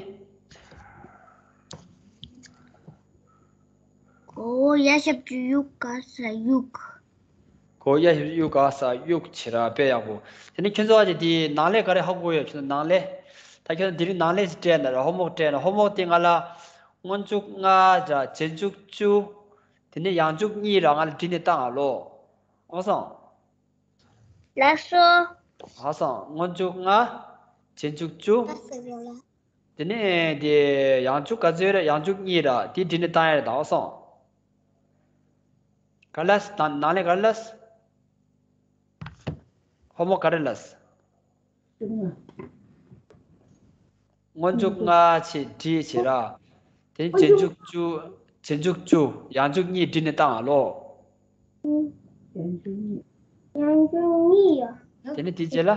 ག་འོག་ཡ་ཞབས་ཀྱུ་གཡུག་ག་ས་གཡུག་ག་འོག་ཡ་ཞབས་ཀྱུ་གཡུག་ག་ས་གཡུག་བྱེད་ར། དཔེ་ཡག་པོ། དེ་ནས་ཁྱོད་ཚོ་ཨ་ཅེ་དེའི་ནང་ལས་ག་རེ་ཧ་གོ་ཡོད། ཁྱོད་ཚོ་ནང་ལས། ད་ཁྱོད་ཚོ་དེ་རིང་ནང་ལས་སྤྲད་ན་ར། ཧོམ་ཝོག་སྤྲད་ན། ཧོམ་ཝོག་དེ་ང་ལ་སྔོན་འཇུག་ལྔ་ར་རྗེས་འཇུག་བཅུ། དེ་ནས་ཡང་འཇུག་གཉིས་ར་ང་ལ་བྲིས་ནས་བཏང་ཨ་ལོ། ཨོ་སོང་། ལགས་སོ། ཨོ་སོང་། སྔོན་འཇུག་ལྔ། རྗེས་འཇུག་བཅུ། དེ་ནས་དེ་ཡང་འཇུག་ག་ཚོད་རེད། ཡང་འཇུག་གཉིས་ར། དེ་བྲིས་ནས་བཏང་ཡ་རེད་ད། ཨོ་སོང་། ག་ལས་ད་ནང་ལས་ག་ལས། ཧོམ་ཝོག་ག་རེ་ལས། སྔོན་འཇུག་ལྔ་བྱས་བྲིས་བྱས་ར། དེ་རྗེས་འཇུག་བཅུ། རྗེས་འཇུག་བཅུ། ཡང་འཇུག་གཉིས་བྲིས་ནས་བཏང་ཨ་ལོ། ཡང་འཇུག་གཉིས་ཡོད། དེ་ནས་དེ་རྗེས་ལ།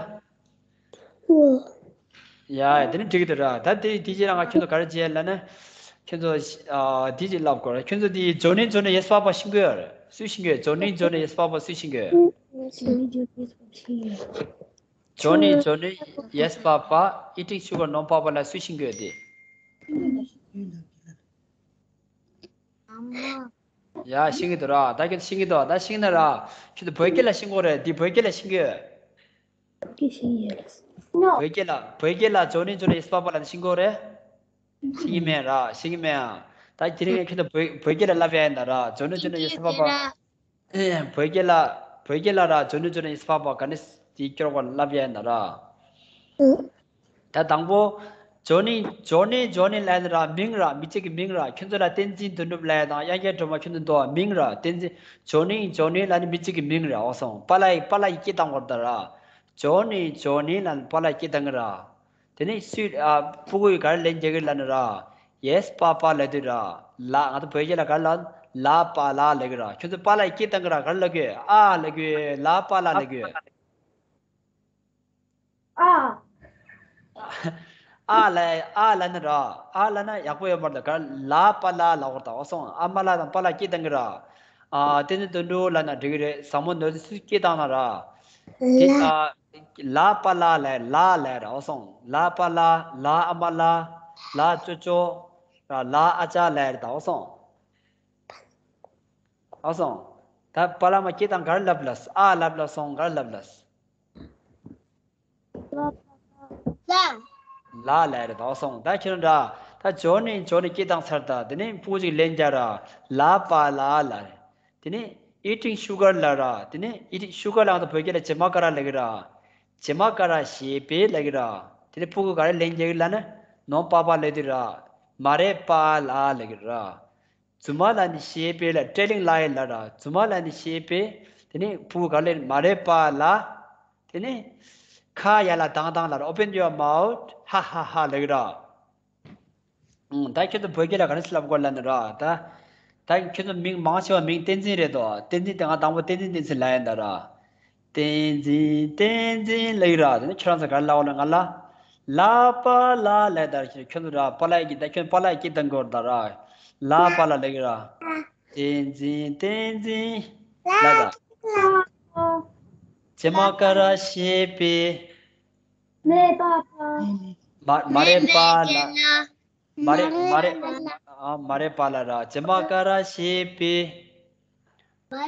ཡ། དེ་ནས་འགྲིག་གི་འདུག་ར། ད་དེ་དེ་རྗེས་ལ་ང་ཁྱོད་ཚོ་ག་རེ་བྱས་ལབ་ན། ཁྱོད་ཚོ་ཨ་དེ་རྗེས་ལབ་དགོས་ར། ཁྱོད་ཚོ་དེ་ཇོ་ནི་ཇོ་ནི་ཡེས་པ་པ་ཤེས་ཀྱི་ཡོད་རེད། སུས་ཤེས་ཀྱི་ཡོད། ཇོ་ནི་ཇོ་ནི་ཡེས་པ་པ་སུས་ཤེས་ཀྱི་ཡོད། ཇོ་ནི་ཇོ་ནི་ཡེས་པ་པ། ཨི་ཊིང་ཤུ་གར་ནོན་པ་པ་ལབ་སུས་ཤེས་ཀྱི་ཡོད་དེ། ཡ། ཤེས་ཀྱི་འདུག་ར། ད་ཁྱོད་ཤེས་ཀྱི་འདུག་ད་ཤེས་ན་ར། ཁྱོད་ཚོ་བོད་སྐད་ལ་ཤེས་ཀྱི་ཡོད་རེད། འདི་བོད་སྐད་ལ་ཤེས་ཀྱི་ཡོད། བོད་སྐད་ལ། བོད་སྐད་ལ་ཇོ་ནི་ཇོ་ནི་ཡེས་པ་པ་ལབ་ཤེས་ཀྱི་ཡོད་རེད། ཤེས་ཀྱི་མེད་ར། ཤེས་ཀྱི་མེད་ཨ། ད་དེ་རིང་ཁྱོད་ཚོ་བོད་བོད་སྐད་ལ་ལབ་ཡ་ཡིན་ད་ར། ཇོ་ནི་ཇོ་ནི་ཡེས་པ་པ། ཨེ། བོད་སྐད་ལ། བོད་སྐད་ལ་ར་ཇོ་ནི་ཇོ་ནི་ཡེས་པ་པ་ག་ནས་དེ་སྐྱོར་བ་ལབ་ཡ་ཡིན་ད་ར། ད་དང་པོ། ཇོ་ནི་ཇོ་ནི་ཇོ་ནི་ལབ་ན་ར་མིང་ར། མི་གཅིག་གི་མིང་ར། ཁྱོད་ཚོ་ལ་བསྟན་འཛིན་དོན་གྲུབ་ལབ་ཡ་དང་། དབྱངས་སྐྱིད་སྒྲོལ་མ། ཁྱོད་ཚོ་འདུག་མིང་ར། བསྟན་འཛིན། ཇོ་ནི་ཇོ་ནི་ལབ་ནི་མི་གཅིག་གི་མིང་རེད། ཨོ་སོང་། པཱ་ལགས་པཱ་ལགས་ཀྱིས་སྐད་བཏང་དགོས་རེད་ད་ར། ཇོ་ནི་ཇོ་ནི་ལབ་ནི་པཱ་ལགས་ཀྱིས་སྐད་བཏང་གི་ར། དེ་ནས་སུས་ཨ་སྤུ་གུ་ཡིས་ག་རེ་ལན་རྒྱག་གི་ལབ་ན་ར། ཡེས་པཱ་པཱ་ལབ་དུས་ར། ལ། ང་ཚོ་བོད་སྐད་ལ་ག་རེ་ལབ། ལ་པཱ་ལ་ལབ་གི་ར། ཁྱོད་ཚོ་པཱ་ལགས་ཀྱིས་སྐད་བཏང་གི་ར། ག་རེ་ལབ་གི། ཨ་ལབ་གི། ལ་པཱ་ལ་ལབ་གི། ཨ། ཨ་ལ། ཨ་ལབ་ན་ར། ཨ་ལབ་ན་ཡག་པོ་ཡོད་མ་རེད། ག་ལ་པཱ་ལགས་ལབ་དགོས་རེད་ད། ཨོ་སོང་། ཨ་མ་ལགས་དང་པཱ་ལགས་སྐད་བཏང་གི་ར། ཨ། བསྟན་འཛིན་དོན་གྲུབ་ལབ་ན་འགྲིག་གི་རེད། བཟང་མོ་ནོར་འཛིན་སུས་སྐད་བཏང་ན་ར། དེ། ཨ། ལ་པཱ་ལགས་ལབ། ལ་ལབ་ར། ཨོ་སོང་། ལ་པཱ་ལགས། ལ་ཨ་མ་ལགས། ལ་ཅོ་ཅོ། ར། ལ་ཨ་ཅག་ལབ་རེད་ད། ཨོ་སོང་། ཨོ་སོང་། ད་པཱ་ལགས་མ་སྐད་བཏང་ག་རེ་ལབ་ལབ། ཨ་ལབ་ལབ་སོང་། ག་རེ་ལབ་ལབ། ལ། ལ་ལབ་རེད་ད། ཨོ་སོང་། ད་ཁྱེད་རང་འདྲ། ད་ཇོ་ནི་ཇོ་ནི་སྐད་བཏང་ཚར་ད། དེ་ནས་སྤུ་གུ་ཅིག་ལན་རྒྱག་ར། ལ་པཱ་ལགས་ལབ་རེད། དེ་ནས་ཨི་ཊིང་ཤུ་གར་ལབ་ར། དེ་ནས་ཨི་ཊིང་ཤུ་གར་ལབ་ན་ད་བོད་སྐད་ལ་བྱེ་མ་ཀ་ར་ལབ་གི་ར། བྱེ་མ་ཀ་ར་བཞེས་པས་ལབ་གི་ར། དེ་ནས་སྤུ་གུ་ག་རེ་ལན་རྒྱག་གི་ལབ་ན། ནོན་པ་པ་ལབ་དུས་ར། མ་རེད་པཱ་ལགས་ལབ་གི་ར། རྫུན་མ་ལབ་ནི་བཞེས་པས་ལབ། ཊེ་ལིང་ལའི་ལབ་ར། རྫུན་མ་ལབ་ནི་བཞེས་པས། དེ་ནས་སྤུ་གུ་ག་རེ་ལབ། མ་རེད་པཱ་ལགས། དེ་ནས་ཁ་ཡར་ལ་ལྡང་ལྡང་ལབ་ར། Open your mouth. ཧ་ཧ་ཧ་ལབ་གི་ར། ཨང་། ད་ཁྱོད་ཚོ་བོད་སྐད་ལ་ག་རེ་ཟེར་ལབ་དགོས་ལབ་ན་ར། ད། ད་ཁྱོད་ཚོ་མིང་མང་ཆེ་བ་མིང་བསྟན་འཛིན་རེད་དོ། བསྟན་འཛིན་དེ་ང་དང་པོ་བསྟན་འཛིན་བསྟན་འཛིན་ལབ་ཡིན་ད་ར། བསྟན་འཛིན་བསྟན་འཛིན་ལབ་ཡིན་ར། དེ་ནས་ཁྱོད་རང་ཚོ་ག་རེ་ལབ་དགོས་ལབ། ང་ལ། ལ་པཱ་ལགས་ལབ་ད་ར། ཁྱོད་ཚོ་ར་པཱ་ལགས་ཀྱིས། ད་ཁྱོད་པཱ་ལགས་ཀྱིས་སྐད་བཏང་དགོས་ད་ར། ལ་པཱ་ལགས་ལབ་གི་ར། བསྟན་འཛིན་བསྟན་འཛིན་ལབ་ད། བྱེ་མ་ཀ་ར་བཞེས་པས། མ་མ་རེད་པཱ་ལགས། མ་རེད། མ་རེད། ཨ། མ་རེད་པཱ་ལགས་ར། བྱེ་མ་ཀ་ར་བཞེས་པས།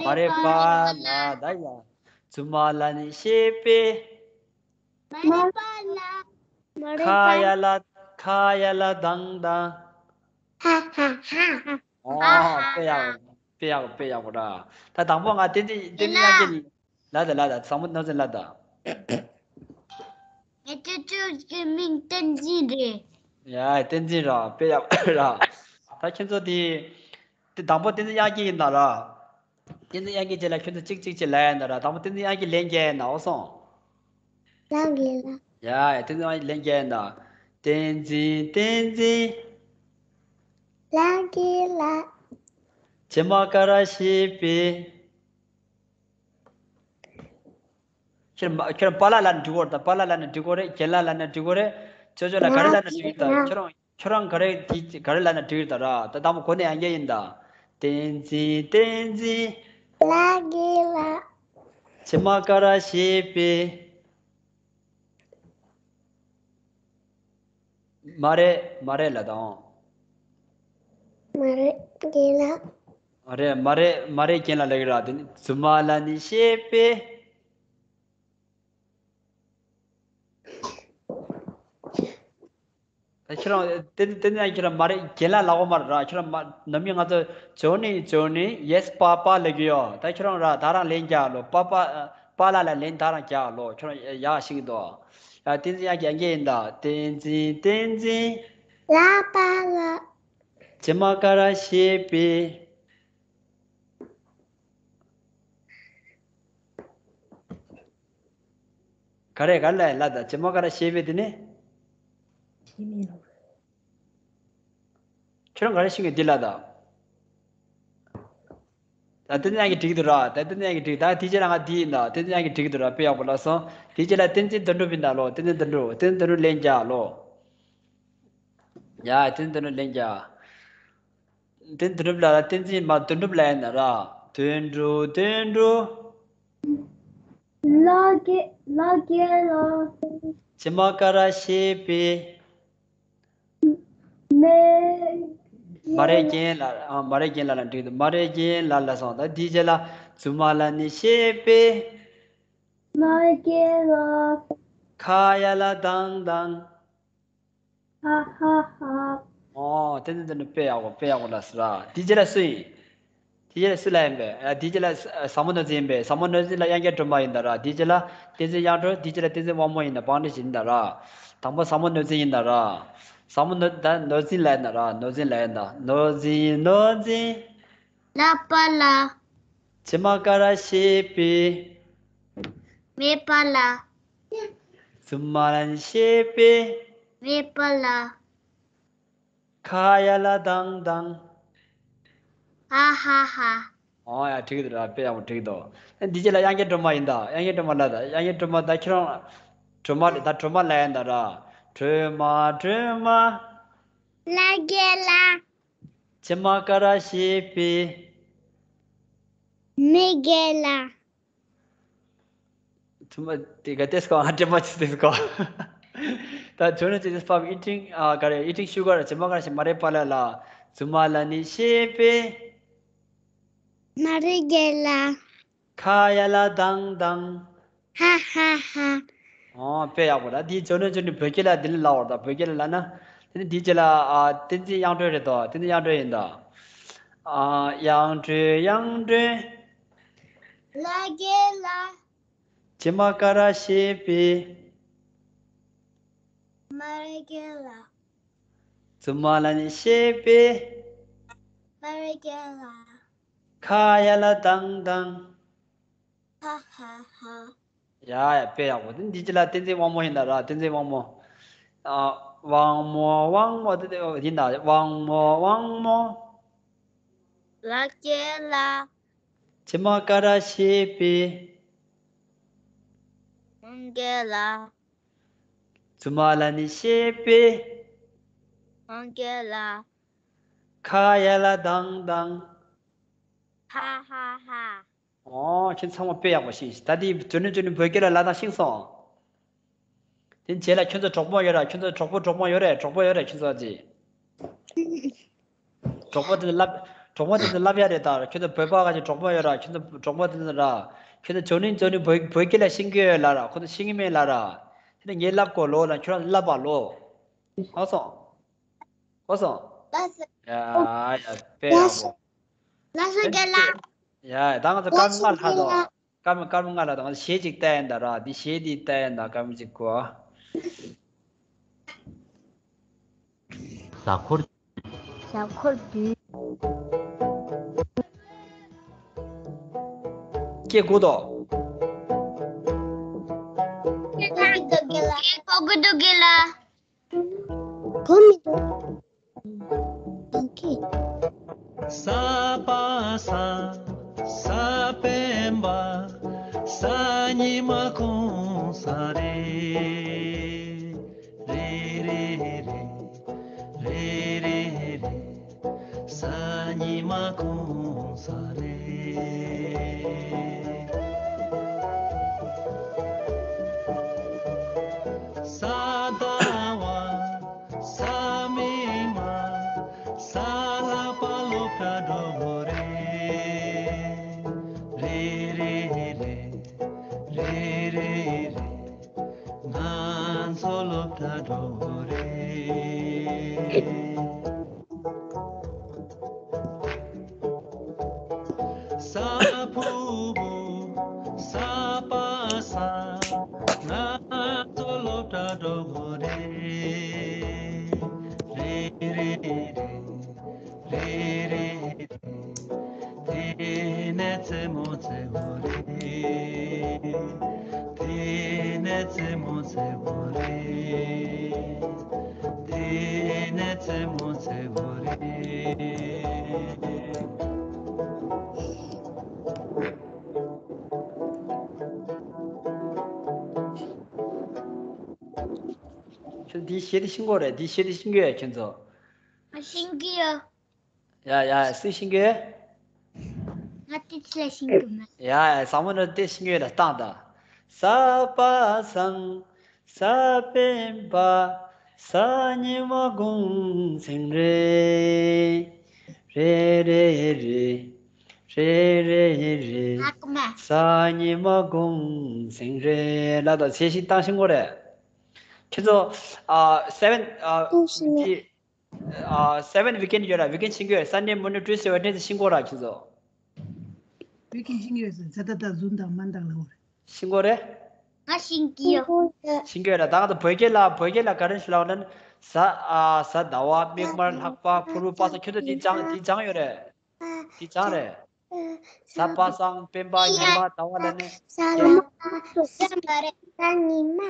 མ་རེད་པཱ་ལགས། ད་ཡ། རྫུན་མ་ལབ་ནི་བཞེས་པས། མ་རེད་པཱ་ལགས། ཁ་ཡར་ལ། ཁ་ཡར་ལ་ལྡང་ལྡང་། ཧ་ཧ་ཧ། ཨོ། དཔེ་ཡག་དཔེ་ཡག་དཔེ་ཡག་པོ་ར། ད་དང་པོ་ང་བསྟན་འཛིན་བསྟན་འཛིན་དབྱངས་སྐྱིད་ལ། ལབ་ད་ལབ་ད། བཟང་མོ་ནོར་འཛིན་ལབ་ད། ངའི་ཅོ་ཅོ་གི་མིང་བསྟན་འཛིན་རེད། ཡ། བསྟན་འཛིན་ར། དཔེ་ཡག་ར། ད་ཁྱོད་ཚོ་དེ། དེ་དང་པོ་བསྟན་འཛིན་དབྱངས་སྐྱིད་ཡིན་ད་ར། བསྟན་འཛིན་དབྱངས་སྐྱིད་རྗེས་ལ་ཁྱོད་ཚོ་གཅིག་གཅིག་ཅིག་ལབ་ཡ་ཡིན་ད་ར། དང་པོ་བསྟན་འཛིན་དབྱངས་སྐྱིད་ལན་རྒྱག་ཡ་ཡིན་ད། ཨོ་སོང་། ལགས་ལགས། ཡ། བསྟན་འཛིན་དབྱངས་སྐྱིད་ལན་རྒྱག་ཡ་ཡིན་ད། བསྟན་འཛིན་བསྟན་འཛིན། ལགས་ཀྱི་ལགས། བྱེ་མ་ཀ་ར་བཞེས་པས། ཁྱེད་ཁྱེད་རང་པཱ་ལགས་ལབ་ན་འགྲིག་གི་རེད་ད། པཱ་ལགས་ལབ་ན་འགྲིག་གི་རེད། རྒན་ལགས་ལབ་ན་འགྲིག་གི་རེད། ཅོ་ཅོ་ལགས་ག་རེ་ལབ་ན་འགྲིག་གི་རེད་ད། ཁྱོད་རང་ཁྱོད་རང་ག་རེ་དེ་ག་རེ་ལབ་ན་འགྲིག་གི་རེད་ད་ར། ད་དང་པོ་གོ་གནས་ཡང་བསྐྱར་ཡིན་ད། བསྟན་འཛིན་བསྟན་འཛིན། ལ་རྒན་ལགས། བྱེ་མ་ཀ་ར་བྱེ་པའི། མ་རེད་མ་རེད་ལ་དང་། མ་རེད་རྒན་ལགས། མ་རེད་མ་རེད་མ་རེད་རྒན་ལགས་ལབ་ཀྱི་ར། དེ་ནི་རྫུན་མ་ལ་ནི་བྱེད་པས། ད་ཁྱེད་རང་དེ་དེ་ནས་ཁྱེད་རང་མ་རེད་རྒན་ལགས་ལབ་དགོས་མ་རེད་ར། ཁྱེད་རང་མ་ནམ་ཡིན་ང་ཚོ་ཇོ་ནི་ཇོ་ནི་ཡེས་པ་པ་ལབ་ཀྱི་ཡོད། ད་ཁྱེད་རང་ར་ད་རང་ལན་རྒྱག་ལོ། པ་པ་པ་ལ་ལ་ལན་ད་རང་རྒྱག་ལོ། ཁྱེད་རང་ཡག་ཤིང་འདུག་ཡ་བསྟན་འཛིན་ཡག་རྒྱག་རྒྱག་ཡིན་ད། བསྟན་འཛིན་བསྟན་འཛིན། ལ་པ་ལ། བྱེ་མ་ཀ་ར་བྱེད་པའི། ག་རེ་ག་རེ་ལབ་ཡ་ལ་ད། བྱེ་མ་ཀ་ར་བྱེད་པའི་དེ་ནི། ཁྱོད་རང་ག་རེ་ཤེས་ཀྱི་འདི་ལ་ད། ད་དེ་ནི་ཡང་གི་འགྲིག་འདུག་ར། ད་དེ་ནི་ཡང་གི་འགྲིག་ད་དེ་རྗེས་ལ་ང་འདི་ཡིན་ད། དེ་ནི་ཡང་གི་འགྲིག་འདུག་ར། དཔེ་ཡག་པོ་ལ་སོང་། དེ་རྗེས་ལ་བསྟན་འཛིན་དོན་གྲུབ་ཡིན་ད་ལོ། བསྟན་འཛིན་དོན་གྲུབ་ལན་རྒྱག་ལོ། ཡ་བསྟན་འཛིན་དོན་གྲུབ་ལན་རྒྱག་བསྟན་འཛིན་དོན་གྲུབ་ལ་བསྟན་འཛིན་མ་དོན་གྲུབ་ལ་ཡིན་ན་ར། དོན་གྲུབ་དོན་གྲུབ། ལ་རྒན་ལ་རྒན་ལགས། བྱེ་མ་ཀ་ར་བྱེད་པའི། མེ། མ་རེད་རྒན་ལགས། ཨ་མ་རེད་རྒན་ལགས་ལ་འགྲིག་འདུག་མ་རེད་རྒན་ལགས་ལ་སོང་། ད་འདི་རྗེས་ལ་རྫུན་མ་ལ་ནི་བྱེད་པས། མ་རེད་རྒན་ལགས། ཁ་ཡ་ལ་དང་དང་། ཧ་ཧ་ཧ། ཨོ་དེ་ནི་དེ་ནི་དཔེ་ཡག་པོ་དཔེ་ཡག་པོ་ལ་སི་ར། འདི་རྗེས་ལ་སུ་ཡིན། དེ་རྗེས་ལ་སུ་ལ་ཡིན་པས། ཨ་དེ་རྗེས་ལ་ཟ་མོ་ནོར་འཛིན་ཡིན་པས། ཟ་མོ་ནོར་འཛིན་ལ་དབྱངས་སྐྱིད་སྒྲོལ་མ་ཡིན་ད་ར། དེ་རྗེས་ལ་བསྟན་འཛིན་དབྱངས་སྒྲོལ། དེ་རྗེས་ལ་བསྟན་འཛིན་དབང་མོ་ཡིན་ད། བང་ཁྲི་ཡིན་ད་ར། དང་པོ་ཟ་མོ་ནོར་འཛིན་ཡིན་ད་ར། ཟ་མོ་ནོར་ད་ནོར་འཛིན་ལ་ཡིན་ད་ར། ནོར་འཛིན་ལ་ཡིན་ད། ནོར་འཛིན་ནོར་འཛིན། ལ་པ་ལ། བྱེ་མ་ཀ་ར་བྱེད་པའི། མེད་པ་ལ། རྫུན་མ་ལ་ནི་བྱེད་པའི། མེད་པ་ལ། ཁ་ཡ་ལ་དང་དང་། ཧ་ཧ་ཧ། ཨོ་ཡ་འགྲིག་འདུག་ར། དཔེ་ཡག་པོ་འགྲིག་འདུག་ཨ་འདི་རྗེས་ལ་དབྱངས་སྐྱིད་སྒྲོལ་མ་ཡིན་ད། དབྱངས་སྐྱིད་སྒྲོལ་མ་ལ་ད། དབྱངས་སྐྱིད་སྒྲོལ་མ་ད་ཁྱེད་རང་སྒྲོལ་མ་ད་སྒྲོལ་མ་ལ་ཡིན་ད་ར། སྒྲོལ་མ་སྒྲོལ་མ། ལ་རྒན་ལགས། བྱེ་མ་ཀ་ར་བྱེད་པའི། མེད་རྒན་ལགས། ཐུ་མ་དེ་ག་ཏེས་ཀོ་ཨ་དྲི་མ་ཅི་ཏེས་ཀོ་ད་ཇོ་ནི་ཅི་ཏེས་ཕབ་ཨི་ཊིང་ཨ་ག་རེ་ཨི་ཊིང་ཤུ་གར་བྱེ་མ་ཀ་ར་བྱེད་མ་རེད་པ་ལ་ལ། རྫུན་མ་ལ་ནི་བྱེད་པས། མ་རེད་རྒན་ལགས། ཁ་ཡ་ལ་དང་དང་། ཧ་ཧ་ཧ། ཨོ་དཔེ་ཡག་པོ་ད། འདི་ཇོ་ནི་ཇོ་ནི་བོད་སྐད་ལ་འདི་ལ་ལབ་པ་རེད་ད། བོད་སྐད་ལ་ལབ་ན། དེ་ནི་འདི་རྗེས་ལ་ཨ་བསྟན་འཛིན་དབྱངས་སྒྲོལ་རེད་དོ། བསྟན་འཛིན་དབྱངས་སྒྲོལ་ཡིན་ད། ཨ་དབྱངས་སྒྲོལ་དབྱངས་སྒྲོལ། ལ་རྒན་ལགས། བྱེ་མ་ཀ་ར་བྱེད་པའི། མ་རེད་རྒན་ལགས། རྫུན་མ་ལ་ནི་བྱེད་པའི། མ་རེད་རྒན་ལགས། ཁ་ཡ་ལ་དང་དང་། ཧ་ཧ་ཧ། ཡ་ཡ་དཔེ་ཡག་པོ། དེ་འདི་ཅི་ལ་བསྟན་འཛིན་དབང་མོ་ཡིན་ད་ར། བསྟན་འཛིན་དབང་མོ། ཨ་དབང་མོ་དབང་མོ་དེ་དེ་ཡིན་ད། དབང་མོ་དབང་མོ། ལ་རྒན་ལགས། བྱེ་མ་ཀ་ར་བྱེད་པའི། དབང་རྒན་ལགས། རྫུན་མ་ལ་ནི་བྱེད་པའི། དབང་རྒན་ལགས། ཁ་ཡ་ལ་དང་དང་། ཧ་ཧ་ཧ། ཨོ་ཁྱེད་ཚང་མ་དཔེ་ཡག་པོ་ཤེས་ཤིང་། ད་དེ་ཇོ་ནི་ཇོ་ནི་བོད་སྐད་ལ་ལབ་སྟངས་ཤེས་སོང་། དེ་རྗེས་ལ་ཁྱོད་ཚོ་གྲོགས་པོ་ཡོད་ར། ཁྱོད་ཚོ་གྲོགས་པོ་གྲོགས་མོ་ཡོད་རེད། གྲོགས་པོ་ཡོད་རེད་ཁྱོད་ཚོ་ཅི། གྲོགས་པོ་དེ་ཚོ་ལབ། གྲོགས་པོ་དེ་ཚོ་ལབ་ཡ་རེད་ད། ཁྱོད་ཚོ་བོད་པ་ག་ཅིག་གྲོགས་པོ་ཡོད་ར། ཁྱོད་ཚོ་གྲོགས་པོ་དེ་ཚོ་ར། ཁྱོད་ཚོ་ཇོ་ནི་ཇོ་ནི་བོད་བོད་སྐད་ལ་ཤེས་ཀྱི་ཡོད་ལ་ར། ཁོ་ཚོ་ཤེས་ཀྱི་མེད་ལ་ར། དེ་ནས་ངས་ལབ་དགོས་ལོ་ལ་ཁྱོད་རང་ལབ་པ་ལོ། ཨོ་སོང་། གོ་སོང་། ལགས་སོ། ཡ་ཡ་དཔེ་ཡག་པོ། ལགས་སོ་རྒན་ལགས། ཡ་ད་ང་ཚོ་སྐར་མ་ལྔ་ལྷག་འདུག་སྐར་མ་སྐར་མ་ལྔ་ལྷག་འདུག་ང་ཚོ་གཞས་གཅིག་བལྟ་ཡིན་ད་ར། འདི་གཞས་འདི་བལྟ་ཡིན་ད། སྐར་མ་གཅིག་གོ། གཟའ་འཁོར། གཟའ་འཁོར་བདུན། སྐྱེ་དགོས་དོ། སྐྱེ་དགོས་དོ་རྒན་ལགས། གོ་མི་འདུག་ས་པ་ས། ས་པན་པ། ས་ཉི་མ་གུང་ས་རེ། རེ་རེ་རེ། རེ་རེ་རེ། ས་ཉི་མ་གུང་ས་རེ། ཕུ་བོ། ས་པ་སངས། ང་ཚོ་སློབ་གྲྭ་འགྲོ་དགོས་རེད། རེད་རེད་རེད། རེད་རེད་རེད། དེ་ནས་རྩེད་མོ་རྩེ་དགོས་རེད། དེ་ནས་རྩེད་མོ་རྩེ་དགོས་རེད། དེ་ནས་རྩེད་མོ་རྩེ་དགོས་རེད། ཁྱོད་འདིའི་གཞས་དེ་ཤེས་ཀྱི་ཡོད་རེད། འདིའི་གཞས་དེ་ཤེས་ཀྱི་ཡོད་ཁྱོད་ཚོ། ང་ཤེས་ཀྱི་ཡོད། ཡ་ཡ། སུས་ཤེས་ཀྱི་ཡོད། ང་ཏི་ཅི་ལ་ཤེས་ཀྱི་མེད། ཡ་ཡ། བཟང་མོ་ནོར་ཏི་ཤེས་ཀྱི་ཡོད་ལ་བཏང་དང་། ས་པ་སངས། ས་པན་པ། ས་ཉི་མ་གུང་སེང་རེད། རེད་རེད་རེད། རེད་རེད་རེད། ཨ་ཁུ་མ། ས་ཉི་མ་གུང་སེང་རེད་ལ་དང་ཚེ་ཞིག་བཏང་ཤིང་གོ་རེད། ཁྱེད་ཚོ། ཨ། སེ་བན། ཨ། ཏུ་ཤི་ནེ། འདི། ཨ། སེ་བན་ཝི་ཀེན་ཡོད་ར། ཝི་ཀེན་ཤིང་གོ་རེད། སན་ཌེ་མོན་ཌེ་ཊུ་སྡེ་ཝེན་སི་ཌེ་ཤིང་གོ་ར་ཁྱེད་ཚོ། ཝི་ཀེན་ཤིང་གོ་རེད། ཛ་ད་ད་ཟུན་དང་མན་དང་ལ་འོ་རེད། ཤིང་གོ་རེད། ང་ཤིང་གི་ཡོད། ཤིང་གོ་ར། ད་ང་ཚོ་བོད་སྐད་ལ། བོད་སྐད་ལ་ག་རེ་ཞིག་ལབ་ན། གཟའ། ཨ། གཟའ་ཟླ་བ། མིག་དམར། ལྷག་པ། ཕུར་བུ། པ་སངས། ཁྱོད་ཚོ་འདི་སྦྱང་། འདི་སྦྱང་ཡོད་རེད། འདི་སྦྱང་རེད། གཟའ་པ་སངས། སྤེན་པ། ཉི་མ། ཟླ་བ་ལ་ནི། གཟའ་ལྷག་པ། གཟའ་ཉི་མ།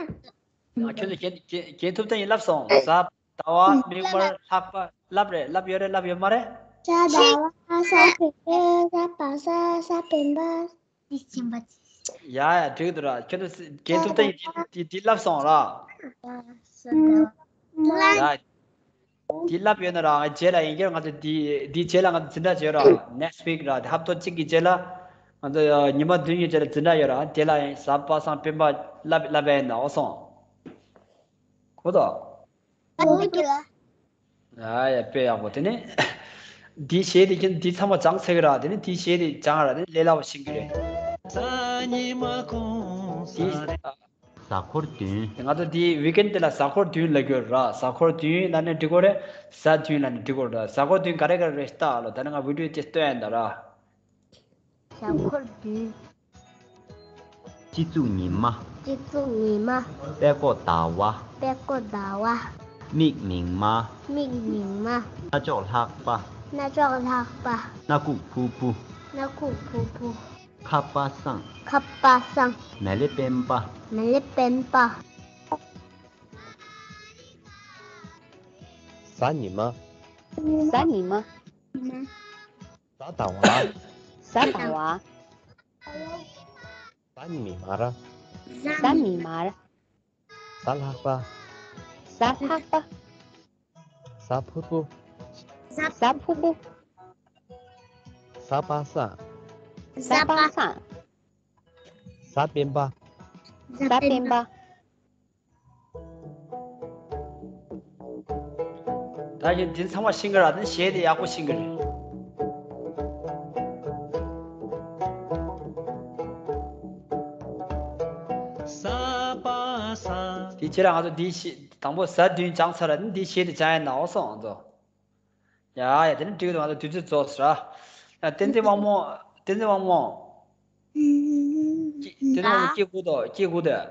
ཨ། ཁྱོད་ཚོ་རྒན། རྒན། རྒན་ཐུབ་བསྟན་གྱིས་བསླབས་སོང་། གཟའ། ཟླ་བ། མིག་དམར། ལྷག་པ། བསླབས་རེད། བསླབས་ཡོད་རེད། བསླབས་ཡོད་མ་རེད། གཟའ་ཟླ་བ། གཟའ་སྤེན་པ། གཟའ་པ་སངས། གཟའ་སྤེན་པ། ཡ་ཡ། འགྲིག་འདུག་ར། ཁྱོད་ཚོ་རྒན་ཐུབ་བསྟན་གྱིས་འདི། འདི་བསླབས་སོང་ར། ཡ། འདི་བསླབས་ཡོད་ན་ར། ང་རྗེས་ལ་ཡིན་གྱི་ར། ང་ཚོ་འདི། འདི་རྗེས་ལ་ང་ཚོ་འཛིན་གྲྭ་བྱེད་ར། ནེག་སི་ཊི་ཝིག་ར། དེ་ཧབ་ཏོ་གཅིག་གི་རྗེས་ལ། ང་ཚོ་ཉི་མ་བདུན་གྱི་རྗེས་ལ་འཛིན་གྲྭ་ཡོད་ར། དེ་ལ་ཡང་གཟའ་པ་སངས་སྤེན་པ་བསླབ། བསླབ་པ་ཡིན་ན། འོ་སོང་། གོ་དོ། ཨོ་ཡ། ཡ་ཡ། དཔེ་ཡག་པོ། དེ་ནས་འདི་གཞས་དེ་ཁྱེད་འདི་ཚང་མ་སྦྱངས་ཚར་གི་ར། དེ་ནས་འདི་གཞས་དེ་སྦྱང་ར། དེ་ནས་ལས་སླ་པོ་ཤེས་ཀྱི་རེད། འདི། ཨ། གཟའ་འཁོར་བདུན། ང་ཚོ་འདི་ཝི་ཀེན་དེ་ལ་གཟའ་འཁོར་བདུན་ལབ་ཀྱི་ཡོད་ར། གཟའ་འཁོར་བདུན་ལབ་ནས་འགྲིག་གོ་རེད། གཟའ་བདུན་ལབ་ནས་འགྲིག་གོ་རེད། གཟའ་འཁོར་བདུན་ག་རེ་ག་རེ་རེད་ལྟ་ཨ་ལོ། ད་ནི་ང་བི་ཌིའོ་དེ་སྟོན་ཡ་ཡིན་ད་ར། གཟའ་འཁོར་བདུན། སྤྱི་གཙུག་ཉི་མ། སྤྱི་གཙུག་ཉི་མ། པད་ཀོ་ཟླ་བ། པད་ཀོ་ཟླ་བ། མིག་མིག་དམར། མིག་མིག་དམར། སྣ་ཅོག་ལྷག་པ། སྣ་ཅོག་ལྷག་པ། སྣ་ཁུག་ཕུར་བུ། སྣ་ཁུག་ཕུར་བུ། ཁ་པ་སངས། ཁ་པ་སངས། མེ་ལེ་སྤེན་པ། མེ་ལེ་སྤེན་པ། གཟའ་ཉི་མ། གཟའ་ཉི་མ། གཟའ་ཟླ་བ། གཟའ་ཟླ་བ། གཟའ་མིག་དམར། གཟའ་མིག་དམར། གཟའ་ལྷག་པ། གཟའ་ལྷག་པ། གཟའ་ཕུར་བུ། གཟའ་ཕུར་བུ། གཟའ་པ་སངས། གཟའ་པ་སངས། གཟའ་སྤེན་པ། གཟའ་སྤེན་པ། ད་ཡིན་འདི་ཚང་མ་ཤེས་ཀྱི་ར། འདི་གཞས་དེ་ཡག་པོ་ཤེས་ཀྱི་རེད། གཟའ་པ་སངས། དེ་ཕྱིར་ང་ཚོ་འདི་གཞས་དང་པོ་གཟའ་བདུན་སྦྱངས་ཚར་ར། འདི་གཞས་དེ་སྦྱང་ཡ་ན་འོ་སོང་ང་ཚོ། ཡ་ཡ། དེ་ནི་འགྲིག་འདུག་ང་ཚོ་དུས་ཚོད་རྫོགས་སོང་ར། ཡ། བསྟན་འཛིན་དབང་མོ། བསྟན་འཛིན་དབང་མོ། བསྟན་འཛིན་དབང་མོ་སྐད་གོ་འདུག་སྐད་གོ་འདུག